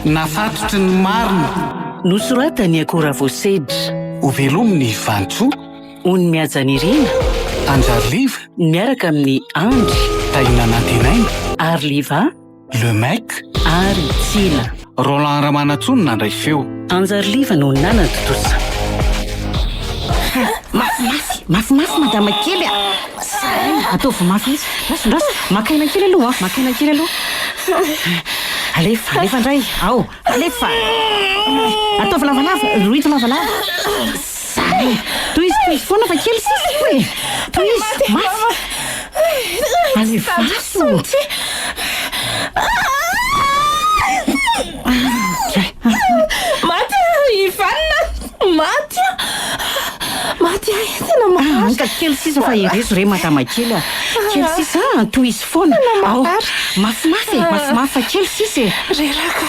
Nafatotry ny marina. Nosoratan'i Akora Voasedra. Hovelomin'i Vantsoa. Ony Mihaja Nirina. Anjariliva. Miaraka amin'i Andry. Tahina Nantenaina. Ariliva. Le mec. Ary Tsila. Roland Ramanantsoa no nandray feo. Anjariliva no nanatontosa. Mafimafy, mafimafy madama kely a! Saina, ataovy mafy mihitsy. Ndraso, ndraso, maka aina kely aloha, maka aina kely aloha. Alefa, alefa indray, ao, alefa. Ataovy lavalava, rohito lavalava. Zay! Tohizo, tohizo foana fa kely sisa io e! Tohizo, mafy. Alefaso. Maty aho Ivan Maty aho Maty aho tena marary. Anka kely sisa fa herezo re madama kely a. Kely sisa a, tohizo foana. Ao, mafimafy e, mafimafy fa kely sisa e. Reraka.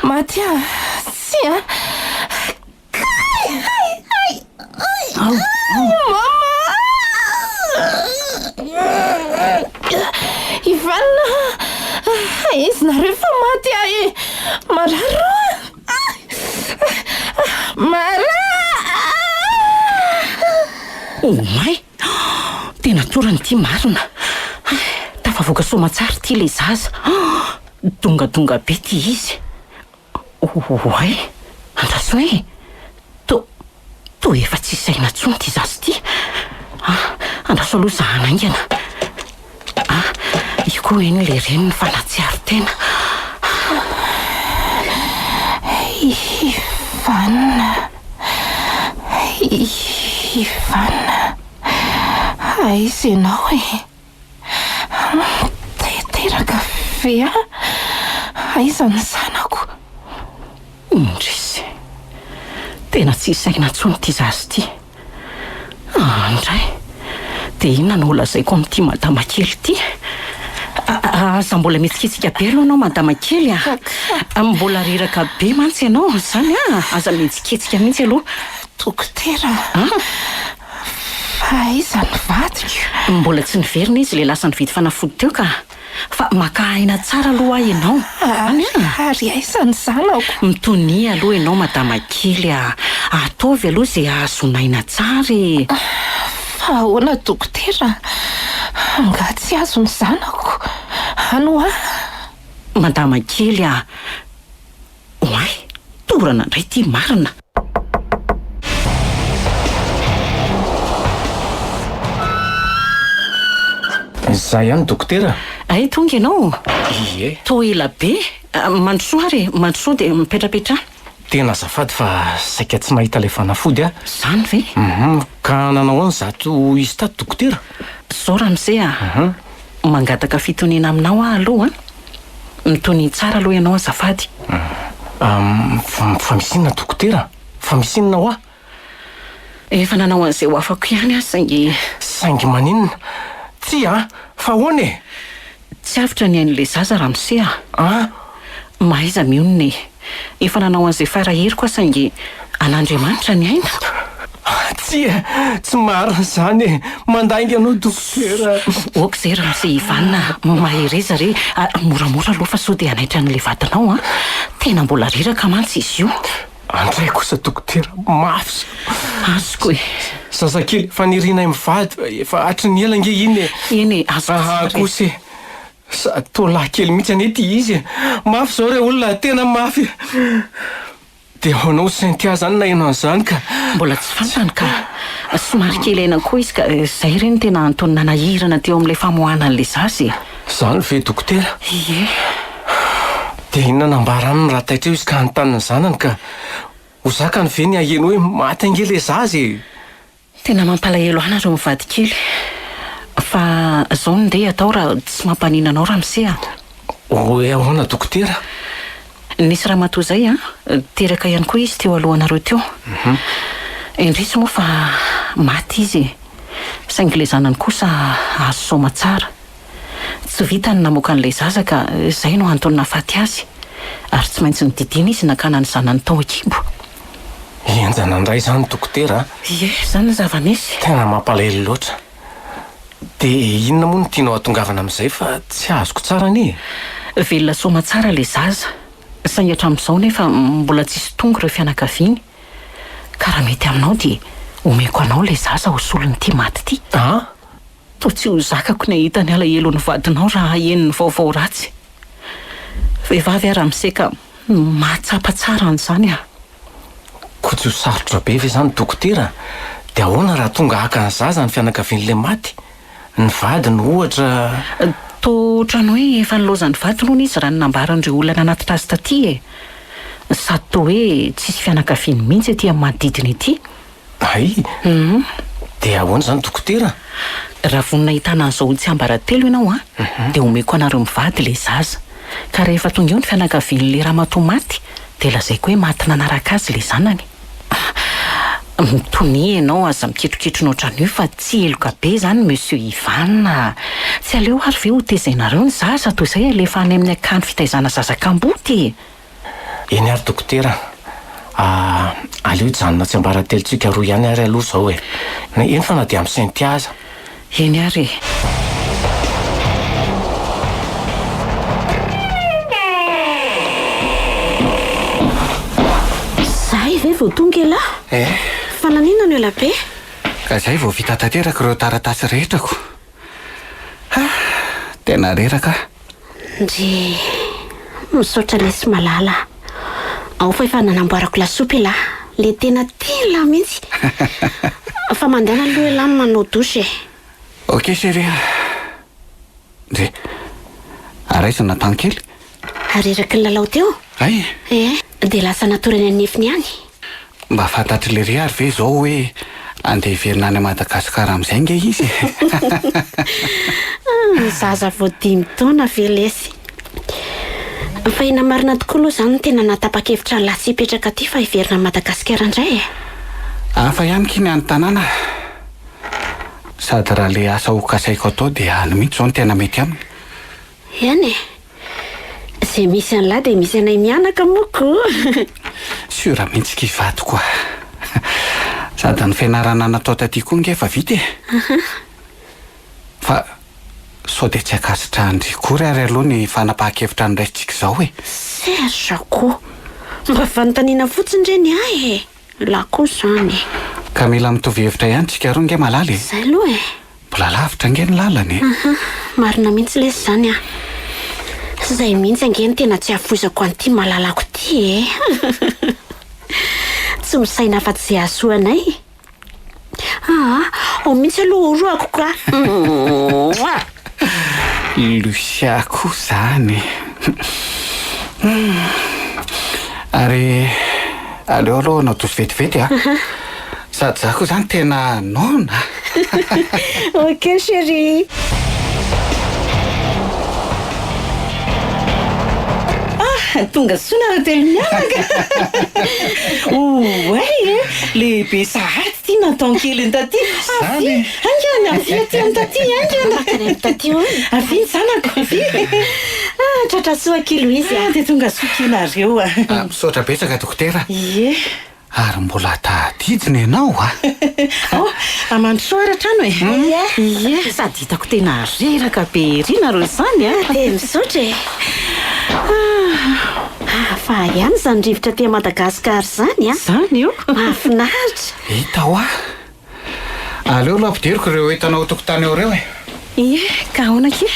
Maty aho. Tsia. Kay! Hay! Hay! Hay! Ao, ao. Mama! Ivan! Aiza nareo fa maty aho e! Marary roa! Marary! Oh may! Tena torana ity marina! Tafavoaka soamantsara ity ilay zaza! Dongadonga be ity izy! Oay! Andraso e! To, toa efa tsy saina intsony ity zaza ity. Ah, andraso aloha zahana haingana. Ah, io koa eny ilay reniny fa nahatsiaro tena. Ivan, Ivan, aiza ianao e? Teraka ve aho? Aiza ny zanako? Indrisy! Tena tsy saina intsony ity zaza ity. Ah, indray! Dia inona no holazaiko amin'ity madama kely ity? Aza mbola mihetsiketsika be aloha ianao madama kely a! Mbola reraka be mantsy ianao, izany a! Aza mihetsiketsika mihitsy aloha. Dokotera a! Fa aiza ny vadiko? Mbola tsy niverina izy ilay lasa nividy fanafody teo ka. Fa maka aina tsara aloha aho ianao. Any a! Ary aiza ny zanako? Mitonia aloha ianao madama kely a! Ataovy aloha izay hahazoana aina tsara e! Fa ahoana dokotera? Angaha tsy azo ny zanako? Any ho ahy? Madama kely a! Oay! Torana indray ity marina! Izaho ihany dokotera. Hay tonga ianao? Ie. Toa ela be. Mandrosoa ary e, mandrosoa dia mipetrapetraha. Tena azafady fa saika tsy nahita ilay fanafody aho. Izany ve? Hum, ka nanao ahoana izato izy tato dokotera? Izao ramose a! Mangataka fitoniana aminao aho aloha an! Mitonia tsara aloha ianao azafady. Fa misy inona dokotera? Fa misy inona hoa? Efa nanao an'izay ho afako ihany aho saingy. Saingy maninona? Tsia an! Fa ahoana e? Tsy avotra ny ain'ilay zaza ramose a! An? Mahaiza mionona e! Efa nanao an'izay fara heriko aho saingy an'Andriamanitra ny aina. Tsia, tsy marina izany e! Mandainga ianao dokotera. Ok izay ramose Ivan a! Mahereza re! Moramora aloha fa sao dia hanaitra an'ilay vadinao an! Tena mbola reraka mantsy izy io. Andray kosa dokotera, mafy izao. Azoko e! Zazakely, fanirianay mivady efa hatry ny ela ange iny e! Eny e, azoko tsara e! Aha kosa e! Sady toa lahy kely mihitsy anie ity izy e! Mafy izao re olona a! Tena mafy! Dia ahoana hoy Cynthia izany naheno an'izany ka? Mbola tsy fantany ka! Somary kely aina koa izy ka izay re no tena antony nanahirana teo amin'ilay famoahana an'ilay zaza e! Izany ve dokotera? Ie. Dia inona nambara aminy raha taitra eo izy ka hanontany ny zanany ka? Ho zakany ve ny haheno hoe maty ange ilay zaza e? Tena mampalahelo ahy nareo mivady kely. Fa zao no ndeha atao raha tsy mampanina anao ramose a. Hoe ahoana dokotera? Nisy ramatoa zay an, teraka ihany koa izy teo alohanareo teo. Indrisy moa fa maty izy e. Saingy ilay zanany kosa azo soamatsara. Tsy vita ny namoaka an'ilay zaza ka izay no antony nahafaty azy. Ary tsy maintsy nodidiana izy nakana ny zanany tao an-kibo. Henjana indray izany dokotera a! Ie, izany ny zava-misy. Tena mampalahelo loatra. Dia inona moa no tianao hatongavana amin'izay fa tsy azoko tsara anie e? Velona soamatsara ilay zaza. Saingy hatramin'izao nefa mbola tsisy tonga ireo fianakaviany. Ka raha mety aminao dia omeko anao ilay zaza ho solon'ity maty ity. An? Toa tsy ho zakako ny hahita ny alahelon'ny vadinao raha haheno ny vaovao ratsy. Vehivavy aho ramose ka mahatsapa tsara an'izany aho. Koa tsy ho sarotra be ve izany dokotera? Dia ahoana raha tonga haka ny zaza ny fianakavian'ilay maty? Ny vadiny ohatra? Toa ohatran'ny hoe efa nilaozan'ny vadiny hono izy raha ny nambaran'ireo olona nanatitra azy taty e! Sady toa hoe tsisy fianakaviany mihitsy ety amin'ny manodidina ety. Hay! Dia ahoana izany dokotera? Raha vonona hitana an'izao ho tsiambaratelo ianao an, dia omeko anareo mivady ilay zaza. Ka rehefa tonga eo ny fianakavian'ilay ramatoa maty, dia lazaiko hoe maty nanaraka azy ilay zanany. Mitonia ianao, aza mikitrokitrona ohatran'io fa tsy heloka be izany Monsieur Ivan a! Tsy aleo ary ve ho tezainareo ny zaza toy izay alefa any amin'ny akany fitaizana zaza kamboty e! Eny ary dokotera a! Aleo hijanona tsiambaratelontsika roa ihany ary aloha izao e! Eny fa na dia amin'i Cynthia aza. Eny ary e! Zay ve vao tonga elah? Eh? Fa naninona no ela be? Ka zay vao vita tanteraka ireo taratasy rehetra ko. Ha! Tena reraka aho. Ndry! Misaotra lesy malala a! Ao fa efa nanamboarako lasopy elah, le tena tian'lah mihitsy! Fa mandehana aloha elah manao douche e! Ok chérie a! Ndry! Raiso Nathan kely. Reraky ny lalao teo? Hay! Eh! Dia lasa natory any an'efiny any. Mba fantatr'i Lery ary ve izao hoe andeha hiverina any Madagasikara amin'izay ange izy e? Ny zaza vao dimy taona ve lesy? Fa inona marina tokoa aloha izany no tena nahatapa-kevitra an'lah tsy hipetraka aty fa hiverina any Madagasikara indray e? Hafa ihany ky ny any tanàna. Sady raha le asa ho kasaiko atao dia any mihitsy izao no tena mety aminy. Eny e! Izay misy an'lah dia misy anay mianaka moa ko! Sûr mihitsy ky vadiko a! Sady ny fianarana natao taty koa nge efa vita e! Fa sao dia tsy ankasitrahan-dry kory ary aloha ny fanapahan-kevitra noraisintsika izao e! Serge ko! Mba fanontaniana fotsiny re ny ahy e! Lah koa izany e! Ka mila mitovy hevitra ihany tsika roa nge malala e! Izay aloha e! Mbola lavitra ange ny lalana e! Aha, marina mihitsy lesy izany an! Izay mihitsy ange no tena tsy hahafoizako an'ity malalako ity e! Tsy misaina afa-tsy izay hahasoa anay. Aa, ao mihitsy aloha orohako ka! Lucia koa izany. Ary aleo aloha hanao douche vetivety a! Sady za koa zany tena noana a! Ok chérie! Ah! Tonga soa nareo telo mianaka! Oay e! Lehibe sahady ity nataon-keliny taty! Avia! Haingana! Avia aty amin'i taty! Haingana! Mankany amin'i taty hono! Avia ny zanako! Avia! Ah! Tratra soa akia Louise a! Dia tonga soa akia nareo a! Misaotra betsaka dokotera! Ie! Ary mbola tadidina ianao a! Oh, mandrosoa ary hatrano e! Ie! Ie, sady hitako tena reraka be ery nareo izany a! Dia misaotra e! Ah, hafa ihany izany rivotra aty Madagasikara izany a! Izany io! Mahafinaritra! Hita hoa! Aleo aloha ampidiriko ireo entana ao an-tokotany ao ireo e! Ie, ka ahoana akia?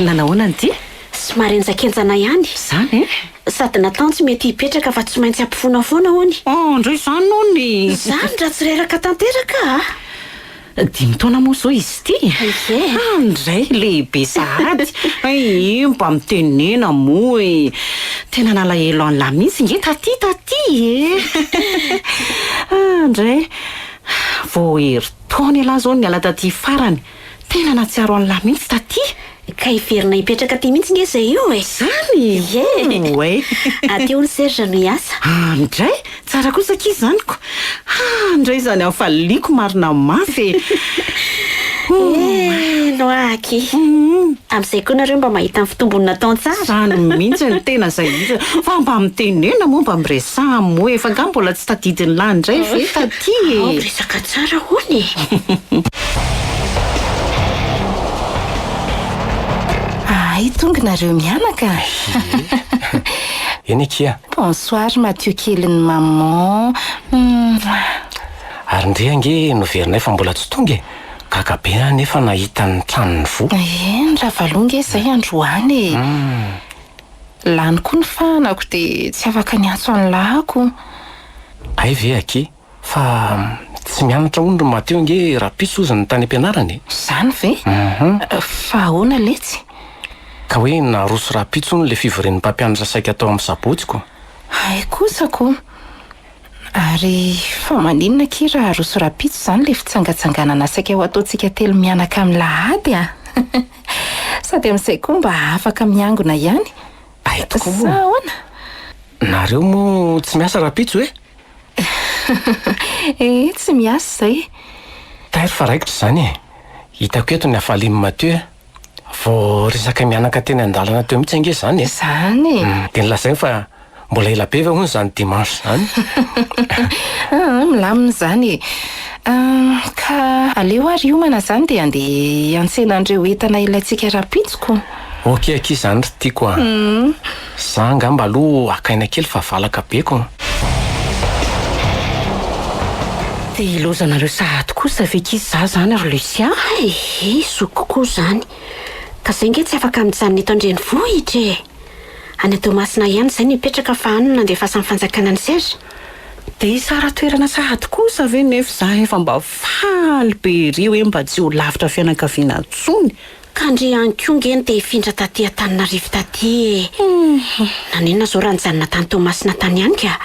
Nanahoana ny dia? Somary henjakenjana ihany. Izany e? Sady natao tsy mety hipetraka fa tsy maintsy ampofoana foana hono. Oh ndry izany hono e! Izany raha tsy reraka tanteraka a! Dimy taona moa izao izy ity e! Ie! Ah ndray lehibe sahady! Hay mba mitenena moa e! Tena nalahelo an'lah mihitsy nge taty taty e! Ah ndray! Vao herintaona elah izao no niala taty farany. Tena nahatsiaro an'lah mihitsy taty. Ka hiverina hipetraka aty mihitsy nge izay io e! Zany? Ie! Oay! Aty hono Serge no hiasa. Ah ndray! Tsara kosa akia izany ko! Ah ndray izany hafaliako marina mafy e! Eh noa aky! Amin'izay koa nareo mba mahita ny fitombony nataony tsara. Zany mihitsy no tena izay mihitsy. Fa mba mitenena moa mba miresaha moa e! Fa angaha mbola tsy tadidin'lah indray ve taty e? Ao miresaka tsara hono e! Hay tonga nareo mianaka. Eny akia. Bonsoir Mathieu kelin'ny maman. Ary ndry ange noverinay fa mbola tsy tonga e! Gaga be aho nefa nahita ny trano nivoha. Eny Ravalo nge zay androany e! Lany koa ny fahanako dia tsy afaka niantso an'lah ako. Hay ve akia fa tsy mianatra hono ry Mathieu ange rahampitso hozy ny tany am-pianarana e! Zany ve? Fa ahoana letsy? Ka hoe naroso rahampitso hono le fivorian'ny mpampianatra saika atao amin'ny sabotsy ko. Hay kosa ko! Ary fa maninona akia raha aroso rahampitso izany le fitsangatsanganana saika ho ataontsika telo mianaka amin'ny lahady a! Sady amin'izay koa mba afaka miangona ihany. Hay tokoa moa. Sa ahoana? Nareo moa tsy miasa rahampitso e? Ee, tsy miasa izay. Tairo fa raikitra izany e! Hitako eto ny hafalian'i Mathieu. Vao resaka mianaka teny an-dalana teo mihitsy ange izany e! Izany e! Dia nolazainy fa mbola ela be ve hono izany dimanche izany? Aa, milamina izany e! Ka aleo ary hiomana izany dia handeha hiantsena an'ireo entana ilaintsika rahampitso ko! Ok akia izany ry tiako a! Za angamba aloha haka aina kely fa valaka be ko! Dia ilaozanareo sahady kosa ve akia za zany ry Lucia? Hay, zokiko koa izany. Ka zay nge tsy afaka mijanona eto an-drenivohitra e! Any Toamasina ihany izay no hipetraka fa any no nandefasan'ny fanjakana an'i Serge. Dia hisara-toerana sahady kosa ve nefa za efa mba faly be ery hoe mba tsy ho lavitra fianakaviana intsony? Ka ndry ihany koa nge no te hifindra taty Antananarivo taty e! Naninona izao raha nijanona tany Toamasina tany ihany ka?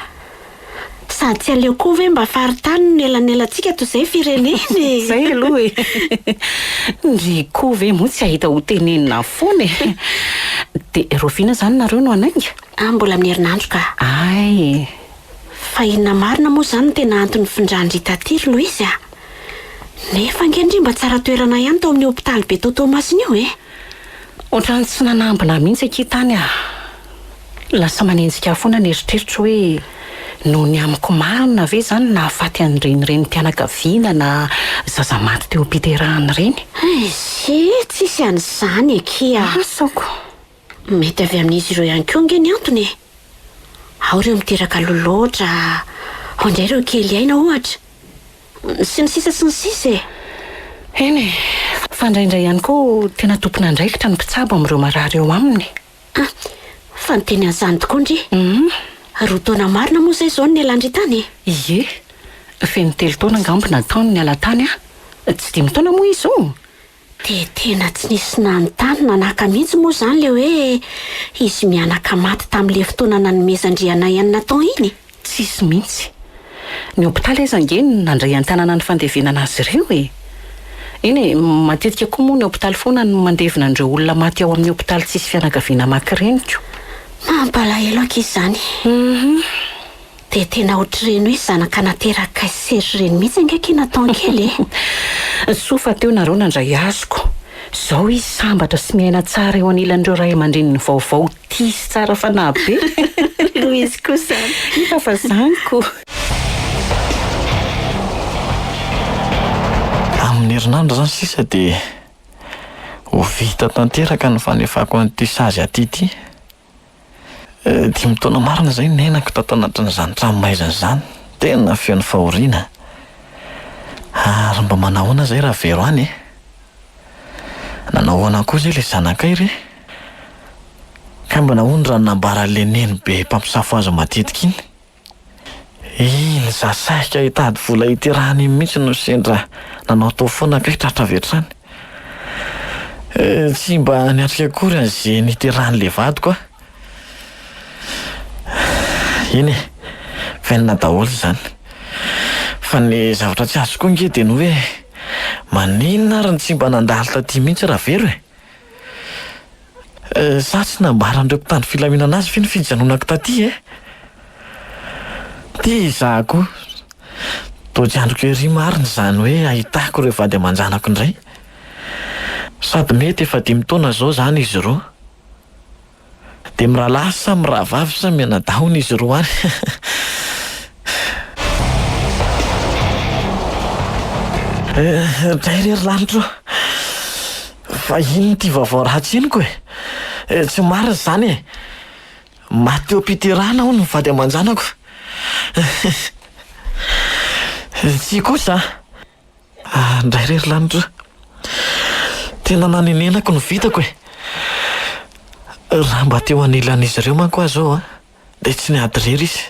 Sady tsy aleo koa ve mba faritany no elanelantsika toy izay firenena e! Izay aloha e! Ndry koa ve moa tsy hahita ho tenenina foana e! Dia rahoviana izany nareo no hanainga? Ah, mbola amin'ny herinandro ka! Hay! Fa inona marina moa izany no tena antony nifindran-dry taty ry Louise a? Nefa ange ndry mba tsara toerana ihany tao amin'ny hopitaly be tao Toamasina io e! Ohatran'ny tsy nanambina mihitsy akia tany ah! Lasa manenjika ahy foana ny eritreritro hoe noho ny amiko marina ve izany nahafaty an'ireny renim-pianakaviana na zaza maty teo am-piterahana ireny? Eish! Tsisy an'izany akia! Asa ko! Mety avy amin'izy ireo ihany koa ange ny antony e! Ao ireo miteraka aloha loatra, ao indray ireo kely aina ohatra. Sy ny sisa sy ny sisa e! Eny e! Fa indraindray ihany koa tena tompon'andraikitra ny mpitsabo amin'ireo marary eo aminy. Ah! Fa niteny an'izany tokoa ndry! Roa taona marina moa izay izao no nialan-dry tany e! Ie! Feno telo taona angamba nataony niala tany aho. Tsy dimy taona moa izy izao? Dia tena tsy nisy nanontany na naka mihitsy moa izany ilay hoe izy mianaka maty tamin'ilay fotoana nanomezan-dry anay an'i Nathan iny e? Tsisy mihitsy. Ny hopitaly aza ange no nandray an-tanana ny fandevenana azy ireo e! Eny e, matetika koa moa ny hopitaly foana no mandevina an'ireo olona maty ao amin'ny hopitaly tsisy fianakaviana maka ireny ko. Mampalahelo ankizy izany. Dia tena ohatr'ireny hoe zanaka naterak'i Kaisery ireny mihitsy ange akia Nathan kely e! Soa fa teo nareo nandray azoko. Zao izy sambatra sy miaina tsara eo anilan'ireo ray aman-dreniny vaovao tia sy tsara fanahy be. Louise koa zany. Hita fa zany ko. Amin'ny herinandro izany sisa dia ho vita tanteraka ny fanefako an'ity sazy aty ity. Dimy taona marina izay niainako tato anatin'izany tranomaizina izany. Tena feno fahoriana. Ary mba manahoana izay Ravero any e? Nanao ahoana koa izay ilay zanakay re? Ka mba nahoana raha nambaran'ilay nenibe mpampisafo azy matetika iny? Iny za saika hitady vola hiterahana iny mihitsy no sendra nanao tao foana kay tratra avy hatrany. Tsy mba niatrika akory an'ze niterahan'le vadiko aho. Eny e, fiainana daholo izany. Fa ny zavatra tsy azoko ange dia ny hoe maninona ary no tsy mba nandalo taty mihitsy Ravelo e? Sa tsy nambaran'ireo mpitandro filaminana azy ve ny fijanonako taty e? Ty izaho koa. Toa tsy andriko ery marina izany hoe ahitako ireo vady aman-janako indray. Sady mety efa dimy taona izao izany izy roa. Dia mirahalahy sa mirahavavy sa mianadahy hono izy roa any. Dray re ry lanitra ô! Fa inona ity vaovao ratsy henoko e? Tsy marina izany e! Maty teo am-piterahana hono ny vady aman-janako. Tsia kosa a! Ndray re ry lanitra o! Tena nanenenako ny vitako e! Raha mba teo anilan'izy ireo manko aho izao an, dia tsy niady irery izy.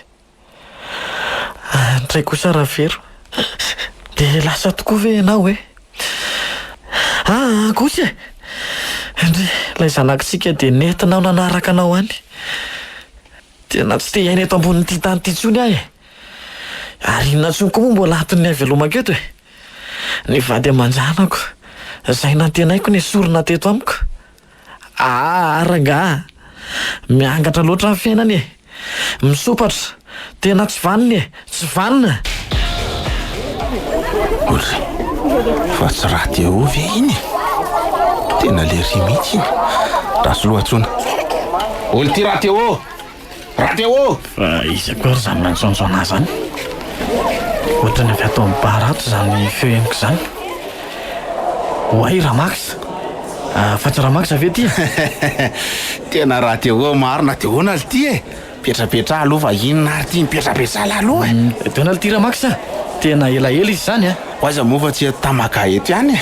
Ndray kosa Ravero, dia lasa tokoa ve ianao e? Aa kosa e! Ndry, ilay zanakitsika dia nentinao nanaraka anao any. Tena tsy te hiaina eto ambonin'ity tany ity intsony aho e! Ary inona intsony koa moa mbola anton'ny havelomako eto e? Ny vady aman-janako, izay nantenaiko nesorina teto amiko. Aa rangaha, miangatra loatra ny fiainana e! Misompatra, tena tsy vanona e! Tsy vanona! Ory, fa tsy radio ve iny e? Tena lery mihitsy iny. Ratsy loha tsony. Olo ty radio! Radio! Fa iza koa ary izany miantsoantso anah izany? Ohatran'ny avy ato amin'ny bar ato izany feo henoko izany. Oay Ramax! Fa tsy Ramax ve ity e? Tena radio marina dia ahoana lty e? Mipetrapetraha aloha fa inona ary ity mipetrapetraha aloha e? Donald ity Ramax a! Tena elaela izy izany a! Ho aiza moa fa tsy eto Tamagaha eto ihany e!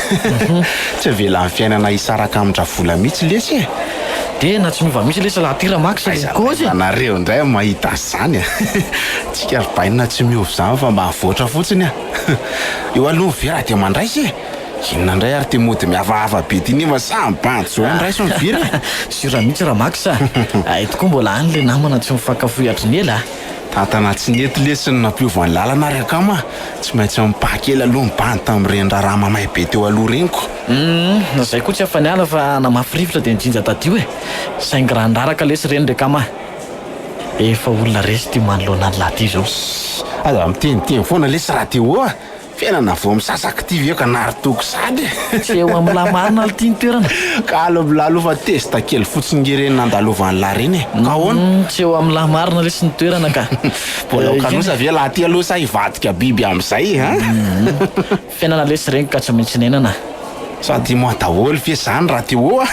Tsy avelan'ny fiainana hisaraka amin-dRavola mihitsy lesy e! Tena tsy miova mihitsy lesy lahy ity Ramax e! Aiza aiza nareo indray no mahita an'izany a! Tsika ry bainina tsy miova izany fa mba mivoatra fotsiny a! Eo aloha ny vera dia mandraisa e! Inona indray ary ity mody mihafahafa be ity nefa samy bandy zao ny raiso ny vira e! Sur mihitsy Ramax a! Hay tokoa mbola any le namana tsy mifankafohy hatry ny ela a! Tantana tsy nety lesy ny nampiova ny lalana ary akama a! Tsy maintsy mipaha kely aloha ny bandy tamin'ireny raharaha mamay be teo aloha ireny ko! Humm, zay koa tsy afa-niala fa namafy rivotra dia nijinja tadio e! Saingy raha niraraka lesy ireny ry akama a! Efa olona resy ity manoloana an'lah ity izao. Aza miteniteny foana lesy radio a! Fiainana vao misasaka ity ve ka naritoko sady e! Tsy eo amin'ny lahy marina lty ny toerana. Ka aleo milalo fa test kely fotsiny nge ireny nandalovan'lah ireny e! Ka ahoana? Tsy eo amin'ny lahy marina lesy ny toerana ka. Mbola ho kanosa ve lah ty aloha sa hivadika biby amin'izay e an! Fiainana lesy ireny ka tsy maintsy niainana. Sady moi daholo ve zany raha teo a!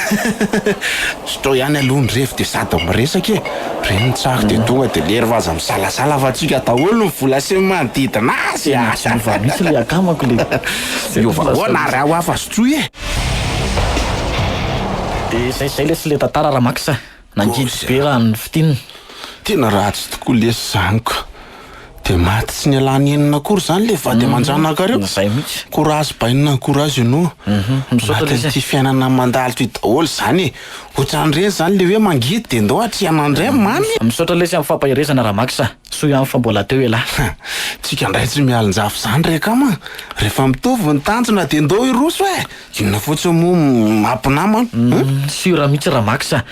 Sotrao ihany aloha ny revy de sady miresaka e! Reny ny tsako de tonga de lery fa aza misalasala fa tsika daholo ny vola sy ny manodidina azy a! Tena tsy miova mihitsy le akamako le. Miova ahoana ary aho afa sotroy e! De zay zay lesy le tantara Ramax a! Nangidy be raha ny fintinina. Tena ratsy tokoa lesy zany ko! Dia maty tsy nialany enina akory izany ilay vady aman-janakareo? Izay mihitsy. Courage bainina, courage ianao. Misaotra lesy e. Anatin'ity fiainana mandalo ity daholo izany e. Ohatran'ireny izany ilay hoe mangidy dia ndao atrehana indray ny mamy e. Misaotra lesy amin'ny fampaherezana Ramax a. Soa ihany fa mbola teo ialahy. Tsika indray tsy mialin-jafy izany ry akama a. Rehefa mitovy ny tanjona dia ndao hiroso e. Inona fotsiny moa mampinamana? Sûr mihitsy Ramax a.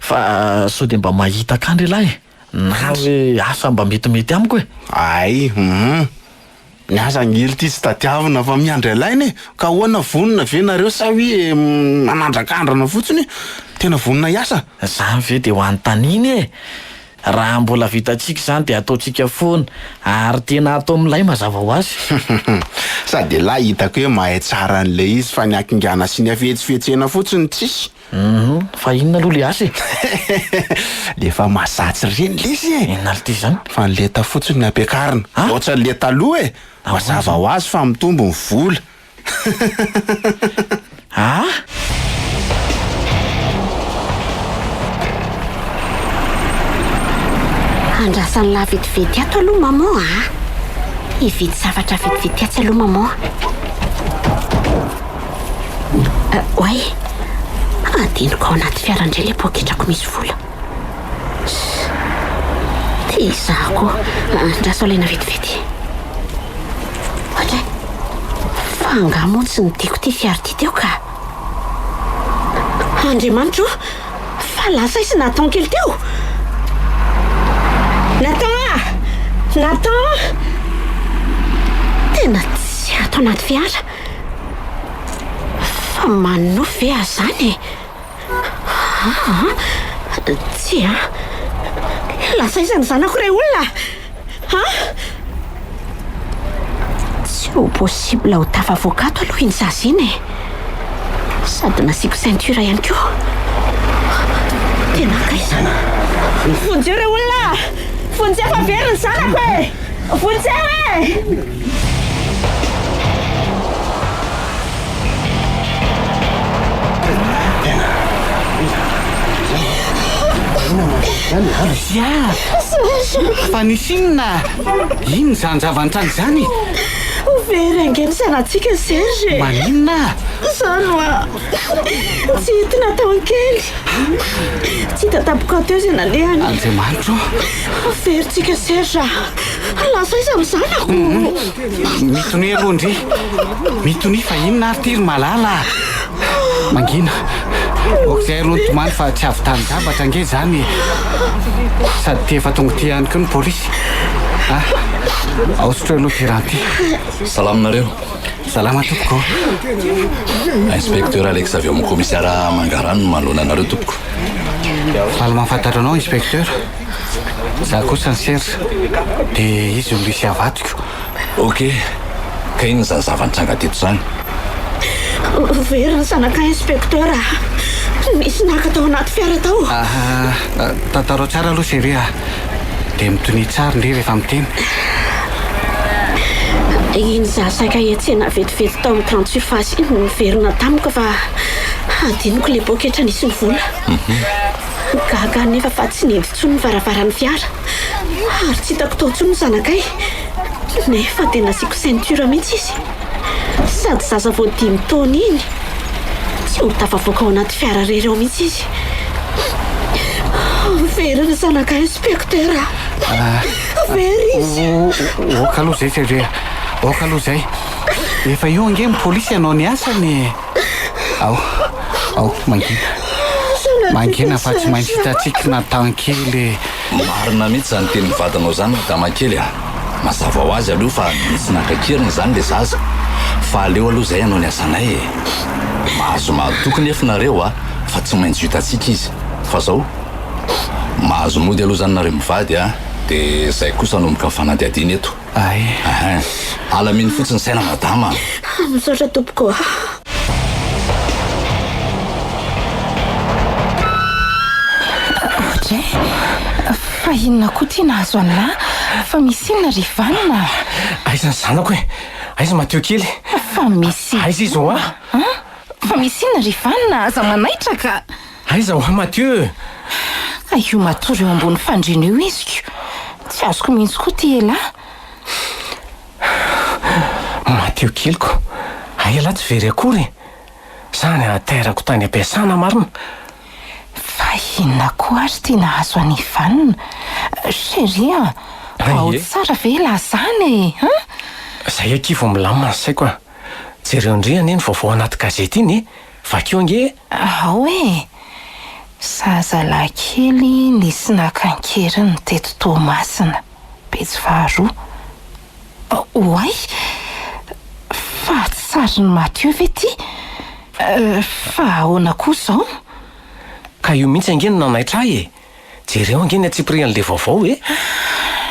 Fa sao dia mba mahita kandry ialahy e. Na hoe asa mba metimety amiko e! Hay, hum. Ny aza angely ity tsy tadiavina fa miandry alaina e! Ka ahoana vonona ve nareo sa hoe manandrakandrana fotsiny e? Tena vonona hiasa? Zany ve de ho anontaniana e! Raha mbola vitantsika izany de ataontsika foana ary tena atao milay mazava ho azy. Sady elah hitako hoe mahay tsara an'ilay izy fa ny hakingana sy ny hafetsifetsena fotsiny tsisy. Humm, fa inona aloha le asa e? Le efa mahazatsy ireny lesy e! Inona lty izany? Fa ny lenta fotsiny no ampiakarina. Ah! Ohatran'ny le taloha e! Mazava ho azy fa mitombo ny vola. Ah! Andrasan'lah vetivety ato aloha maman a! Hividy zavatra vetivety atsy aloha maman a! Oay! Adinoko ao anaty fiara indray ilay poketrako misy vola. Ty izaho koa. Andraso alaina vetivety. Ohatray. Fa angaha moa tsy nidiko ity fiara ity teo ka? Andriamanitro ô! Fa lasa izy Nathan kely teo! Nathan ah! Nathan! Tena tsy ato anaty fiara. Fa manonofy ve aho izany e? Aa! Tsia. Lasa aiza ny zanako re olona? An? Tsy ho possible ho tafavoaka ato aloha iny zaza iny e! Sady nasiako ceinture ihany koa. Tena aiza? Vonjeo re olona a! Vonjeo fa very ny zanako e! Vonjeo e! Lucia! Fa nisy inona? Inona izany zava-nitranga izany? Ho very ange ny zanatsika Serge e! Maninona? Izany hoa! Tsy hita natao kely. Tsy hita tampoka teo izay nalehany. Andriamanitro ô! Verintsika Serge a! Lasa aiza ny zanako? Mitonia aloha ndry. Mitonia fa inona ary ity ry Malala a! Mangina. Ok izay aloha ny tomany fa tsy avy tanin-javatra ange izany e! Sady ity efa tonga ity ihany koa ny polisy. Ah! Ao sotroy aloha ity rano ity. Salama nareo. Salama tompoko ô. Inspecteur Alex avy ao amin'ny commissariat Mangarano no manoloana anareo tompoko. Faly mahafantatra anao inspecteur. Za kosa ny Serge. Dia izy no Lucia vadiko. Ok. Ka inona izany zava-nitranga teto izany? Very ny zanakay inspecteur a. Nisy naka tao anaty fiara tao. Aha, tantarao tsara aloha chérie a. Dia mitonia tsara ndry rehefa miteny. Iny za saika hiantsena vetivety tao amin'ny grande surface iny no niverina tamiko fa hadinoko ilay poketra nisy ny vola. Gaga aho nefa fa tsy nihidy intsony ny varavaran'ny fiara ary tsy hitako tao intsony ny zanakay nefa dia nasiako ceinture mihitsy izy. Sady zaza vao dimy taona iny. Tsy ho tafavoaka ao anaty fiara irery ao mihitsy izy. Very ny zanakay inspecteur a! Very izy. Ok aloha izay chérie a! Ok aloha izay. Efa io ange ny polisy hanao ny asany e! Ao, ao, mangina. Mangina fa tsy maintsy hitantsika Nathan kely e! Marina mihitsy izany tenin'ny vadinao izany madama kely a! Mazava ho azy aloha fa nisy naka an-keriny izany ilay zaza, fa aleo aloha izay hanao ny asanay e! Mahazo mahatoky nefa nareo a, fa tsy maintsy ho hitantsika izy. Fa zao, mahazo mody aloha izany nareo mivady a, dia izay kosa hanomboka ny fanadihadiana eto. Ay. Ahin. Alamino fotsiny saina madama a! Misaotra tompoko a! Ohatra e! Fa inona koa ity nahazo an'lah? Fa misy inona ry vanona a? Aiza ny zanako e? Aiza Mathieu kely? Fa misy. Aiza izy hoa? An? Fa misy inona ry vanona? Aza manaitra ka! Aiza hoa Mathieu? Ka io matory eo ambony fandriana io izy ko! Tsy azoko mihitsy koa ity elah. Mathieu keliko, hay elah tsy very akory e! Sa ny hatairako tany am-piasana marina? Fa inona koa ary ity nahazo an'i Ivan? Chérie a! Ao tsara ve elah zany e? An? Zay akia vao milamina ny saiko a! Jereo ndry anie ny vaovao anaty gazety iny e! Vakio ange e! Ao e! Zazalahy kely nisy naka an-keriny teto Toamasina, pejy faharoa. Oay! Fa tsy sarin'i Mathieu ve ity? Fa ahoana koa izao? Ka io mihitsy ange no nanaitra ahy e! Jereo ange ny antsipirian'ilay vaovao e!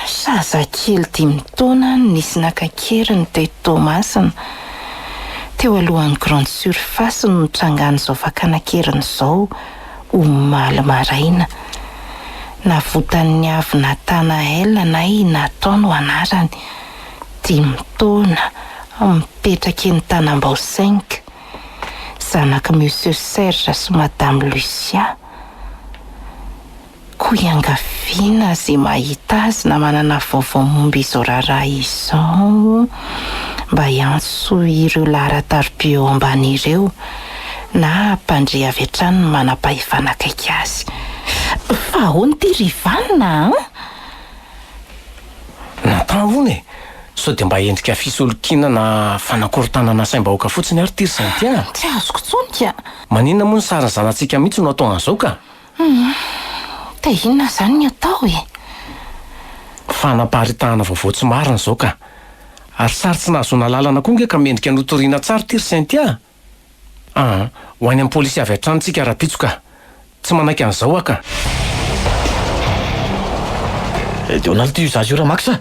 Zazakely dimy taona nisy naka an-keriny teto Toamasina. Teo alohan'ny grande surface no nitrangan'izao fakana an-keriny izao, omaly maraina. Navotan'ny avy Nathanael na i Nathan no anarany, dimy taona, mipetraka eny Tanambao cinq, zanak'i Monsieur Serge sy Madame Lucia. Koa iangaviana izay mahita azy na manana vaovao momba izao raharaha izao mba hiantso ireo laharan-tariby eo ambany ireo na hampandre avy hatrany ny manam-pahefana akaiky azy. Fa ahoana ity ry Vanona an? Nathan hono e! Sao dia mba endrika fisolokiana na fanakorontanana saim-bahoaka fotsiny ary ity ry Cynthia a! Tsy azoko intsony ka! Maninona moa ny sarin'ny zanatsika mihitsy no atao an'izao ka? Humm, dia inona izany ny atao e? Fanaparitahana vaovao tsy marina izao ka! Ary sary tsy nahazoana alalana koa nge ka mendrika notoriana tsara ity ry Cynthia a! Aa, ho any amin'ny polisy avy hatrany tsika rahampitso ka! Tsy manaiky an'izao aho ka! Dia hoana aloha ity zaza io Ramax a!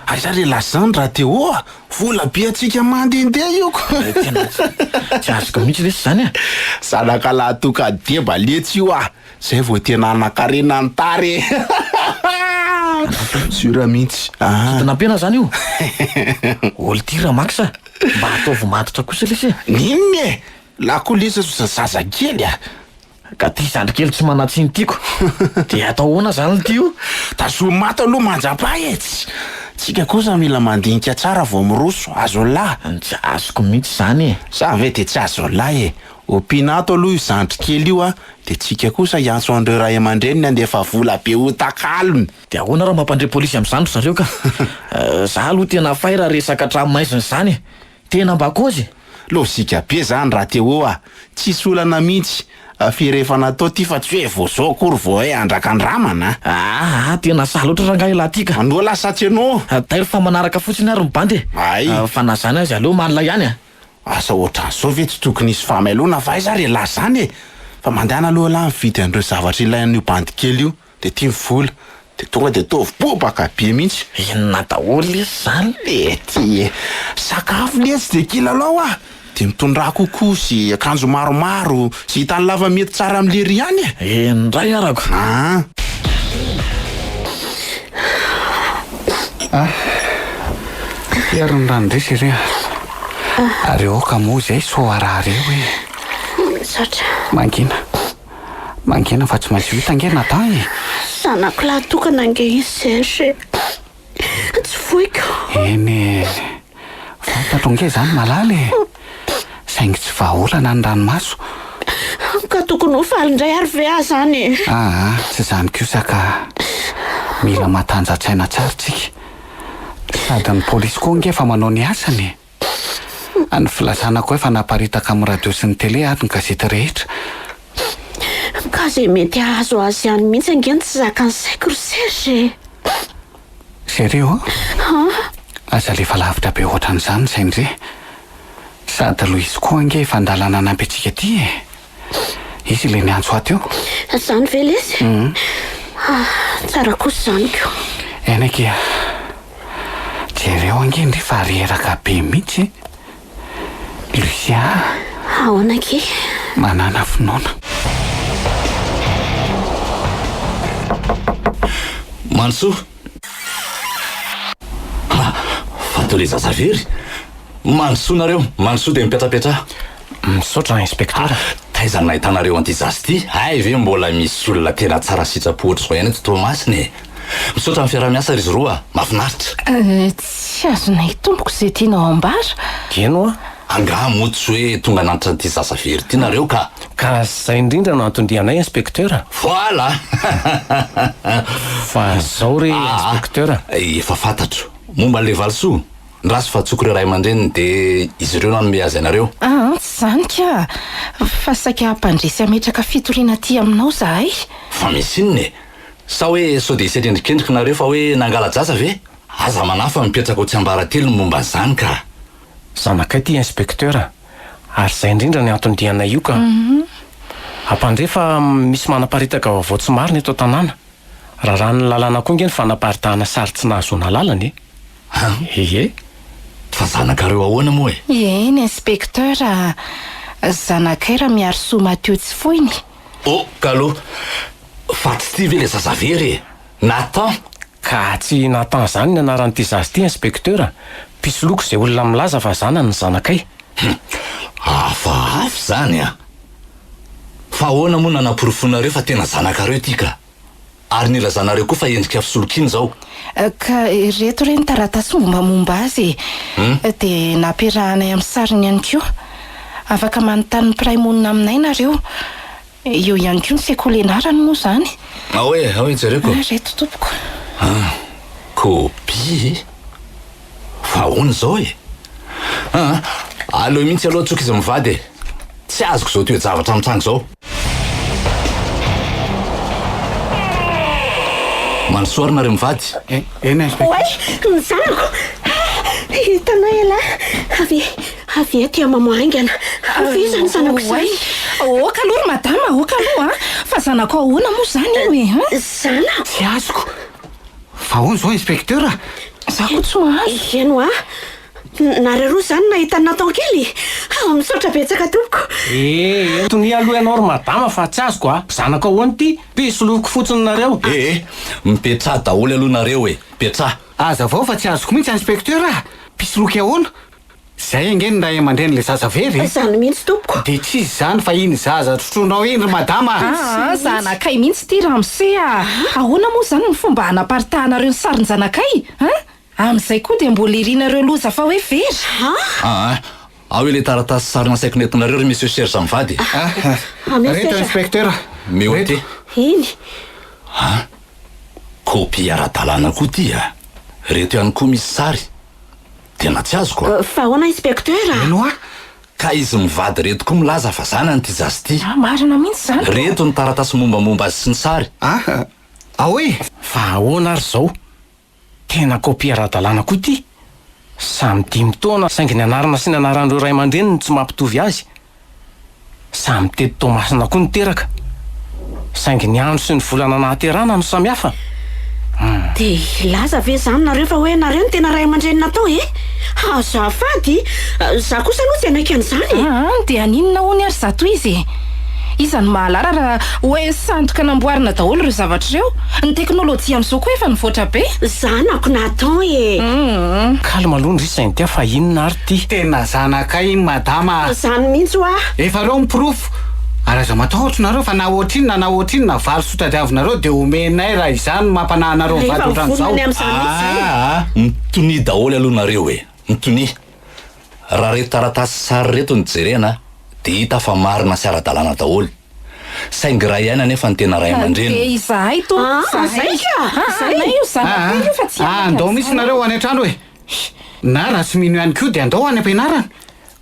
Aiza re lazany raha Théo a! Vola be antsika mandehandeha io ko! Tena tsy azoko mihitsy lesy izany a! Zanaka lahy toka deba letsy io a! Zay vao tena hanankarena ny tara e! Sûr mihitsy a! Kidnappena zany io? Ol ty ra Max a! Mba ataovy matotra kosa lesy e! N'inona e! Lahy koa lesy zazakely a! Ka ty zandry kely tsy manan-tsiny tiako de atao ahoana zany lty io? Tazomy mato aloha manjapa e! Tsy tsika kosa mila mandinika tsara vao miroso, azon'lah? Tsy azoko mihitsy zany e! Za ve de tsy azon'lah e! Ompiana ato aloha io zandry kely io a, de tsika kosa hiantso an'ireo ray aman-dreniny handefa vola be ho takalony! De ahoana raha mampandre polisy amin'izany ry zareo ka? Za aloha tena fay raha resaka tranomaizina izany e! Tena mba kôzy e! Lojika be zany raha Théo a! Tsisy olana mihitsy, firy efa natao ty fa tsy hoe vao zao akory vao hoe andrakandramana a! Aa tena sahy loatra rangahy ialahy ty ka! Anao lasa tsy ianao! Tairo fa manaraka fotsiny ary ny bandy e! Hay! Fa na zany aza aleo malina ihany a! Asa ohatran'izao ve tsy tokony hisy fahamailoana fa aiza ary ialahy zany e! Fa mandehana aloha ialahy mividy an'ireo zavatra ilain'io bandy kely io de ty ny vola de tonga de ataovy bobaka be mihitsy. Inona daholo lesy zany? Mety e! Sakafo lesy de kilalao ah! De mitondrà kokoa sy akanjo maromaro sy hitan'ny lava mety tsara amin'lery ihany e! Eny ndray arako. Aa. Ah! Ty ary ny rano ndray chérie a! Ary aoka moa izay sao harary eo e! Misaotra. Mangina. Mangina fa tsy maintsy ho hita ange Nathan e! Zanako lahy tokana ange i Serge e! Tsy foiko. Eny e! Fantatro ange izany malala e! Saingy tsy vahaolana ny ranomaso. Ka tokony ho faly indray ary ve aho izany e? Aa, tsy izany kosa ka. Mila matanjan-tsaina tsara tsika. Sady ny polisy koa ange efa manao ny asany e! Ny filazana koa efa naparitaka amin'ny radio sy ny tele ary ny gazety rehetra. Ka izay mety hahazo azy ihany mihitsy ange no tsy zakan'ny saiko ry Serge e! Chérie ô! Aza alefa lavitra be ohatran'izany ny sain-dry. Sady Louis koa ange efa an-dalana hanampy antsika aty e! Izy ilay niantso ahy teo. Izany ve lesy? Ah, tsara kosa izany ko. Eny akia. Jereo ange ndry fa reraka be mihitsy e! Lucia a! Ahoana akia? Manàna finoana. Mandrosoa! Ha! Fa toa le zaza very! Mandrosoa nareo, mandrosoa dia mipetrapetraha. Misaotra inspecteur. Taiza no nahitanareo an'ity zaza ity? Hay ve mbola misy olona tena tsara sitrapo ohatr'izao ihany eto Toamasina e! Misaotra amin'ny fiaraha-miasa ry zroa a! Mahafinaritra! Tsy azonay tompoko izay tianao ambara. Eny oa! Angaha moa tsy hoe tonga nanitra an'ity zaza very ity nareo ka! Ka izay indrindra no anton-dianay inspecteur. Voilà! Fa zao re inspecteur. Efa fantatro. Momba an'ilay valisoa? Ndraso fa antsoiko ireo ray aman-dreniny dia izy ireo no hanome azy anareo. Aa tsy izany ka! Fa saika hampandresy hametraka fitoriana aty aminao izahay. Fa misy inona e? Sa hoe sao dia hisy endrikendriky nareo fa hoe nangala-jaza ve? Aza manahy fa mipetraka ho tsiambaratelo ny momba an'izany ka! Zanakay ity inspecteur a! Ary izay indrindra ny anton-dianay io ka! Hampandre fa misy manaparitaka vaovao tsy marina eto an-tanàna. Raràn'ny lalàna koa nge ny fanaparitahana sary tsy nahazoana alalana e! An! Ie! Fa zanakareo ahoana moa e? Eny inspecteur a! Zanakay Ramiarisoa Mathieu tsy foiny. Oh kalo! Fa tsy ity ve le zaza very e? Nathan! Ka tsy Nathan zany ny anaran'ity zaza ity inspecteur a! Mpisoloky izay olona milaza fa zanany ny zanakay. Hum! Hafahafa izany an! Fa ahoana moa nanaporofoinareo fa tena zanakareo ity ka? Ary nilazanareo koa fa endrika fisolokiana izao. Ka ireto re ny taratasy mombamomba azy e! Dia nampiarahanay amin'ny sariny ihany koa. Afaka manontany ny mpiray monina aminay nareo. Eo ihany koa ny sekoly ianarany moa izany. Ao e, ao e, jereko. Ireto tompoko. Ah, kopia e! Fa ahoana izao e? Ah, aleo mihitsy aloha tsoka izy mivady e! Tsy azoko izao toe-javatra mitranga izao. Mandrosoa ary nareo mivady. Eny inspecteur. Oay, ny zanako! Hitanao ialahy, avy avy eto i Maman haingana. Avy iza ny zanako izany? Oay, ok aloha ry madama, ok aloha a! Fa zanako ahoana moa izany io e? Zanako? Tsy azoko. Fa ahoana izao inspecteur? Za koa tsy mahazo. Eny hoa. Nareo roa izany nahita an'i Nathan kely? Misaotra betsaka tompoko. Ee, tonia aloha ianao ry madama fa tsy azoko a! Zanako ahoana ity? Mpisoloky fotsiny nareo. Ee, mipetraha daholo aloha nareo e! Mipetraha. Hazavao fa tsy azoko mihitsy inspecteur a! Mpisoloky ahoana? Zay ange ny ray aman-drenin'ilay zaza very e! Izany mihitsy tompoko. Dia tsy izy izany fa iny zaza trotroinao iny ry madama a! Aa, zanakay mihitsy ity ramose a! Ahoana moa izany ny fomba hanaparitahanareo ny sarin-janakay an? Amin'izay koa dia mbola irinareo loza fa hoe very. Aa, ao ilay taratasy sary nasaiko nentinareo ry Monsieur Serge mivady e! Ameo Reto Serge. inspecteur. Meo aty. Iny. An! Kopia ara-dalàna koa ity a! Reto ihany koa misy sary. Tena tsy azoko a! Fa ahoana inspecteur a? Eny hoa! Ka izy mivady reto koa milaza fa zanany ity zaza ity. Ah, marina mihitsy izany ko! Reto ny taratasy mombamomba azy sy ny sary. Ah! Ao e! Fa ahoana ary izao? Tena kopia ara-dalàna koa ity? Samy dimy taona saingy ny anarana sy ny anaran'ireo ray aman-dreniny no tsy mampitovy azy. Samy teto Toamasina koa no teraka. Saingy ny andro sy ny volana nahaterahana no samihafa. Hum. Dia hilaza ve izany nareo fa hoe nareo no tena ray aman-dreny natao e? Azafady, za kosa aloha tsy hanaiky an'izany e! Aa, dia haninona hono ary zato izy e? Iza no mahalala raha hoe sandoka namboarina daholo ireo zavatra ireo? Ny teknolojia amin'izao koa efa nivoatra be. Zanako Nathan e! Calme aloha ndry Cynthia fa inona ary ty? Tena zanakay iny madama a! Zany mihitsy hoa! Efa reo ny porofo! Ary aza matahotra nareo fa na ohatrinona na ohatrinona valisoa tadiavinareo dia omenay raha izany no mampanahy anareo mivady Efa ohatran'izao. mivonona ny amin'izany mihitsy zay e! Aa! Mitonia daholo aloha nareo e! Mitonia! Raha reto taratasy sary reto no jerena dia hita fa marina sy ara-dalàna daholo. Saingy ray aina anefa ny tena ray aman-dreniny. Dia izahay tompoko, Aa, izahay. zay ka! Aa, Zay! anay io zanakay io fa tsy Aa, anay andao mihitsy nareo ho any an-trano e! Na raha tsy mino ihany koa dia andao any am-pianarana.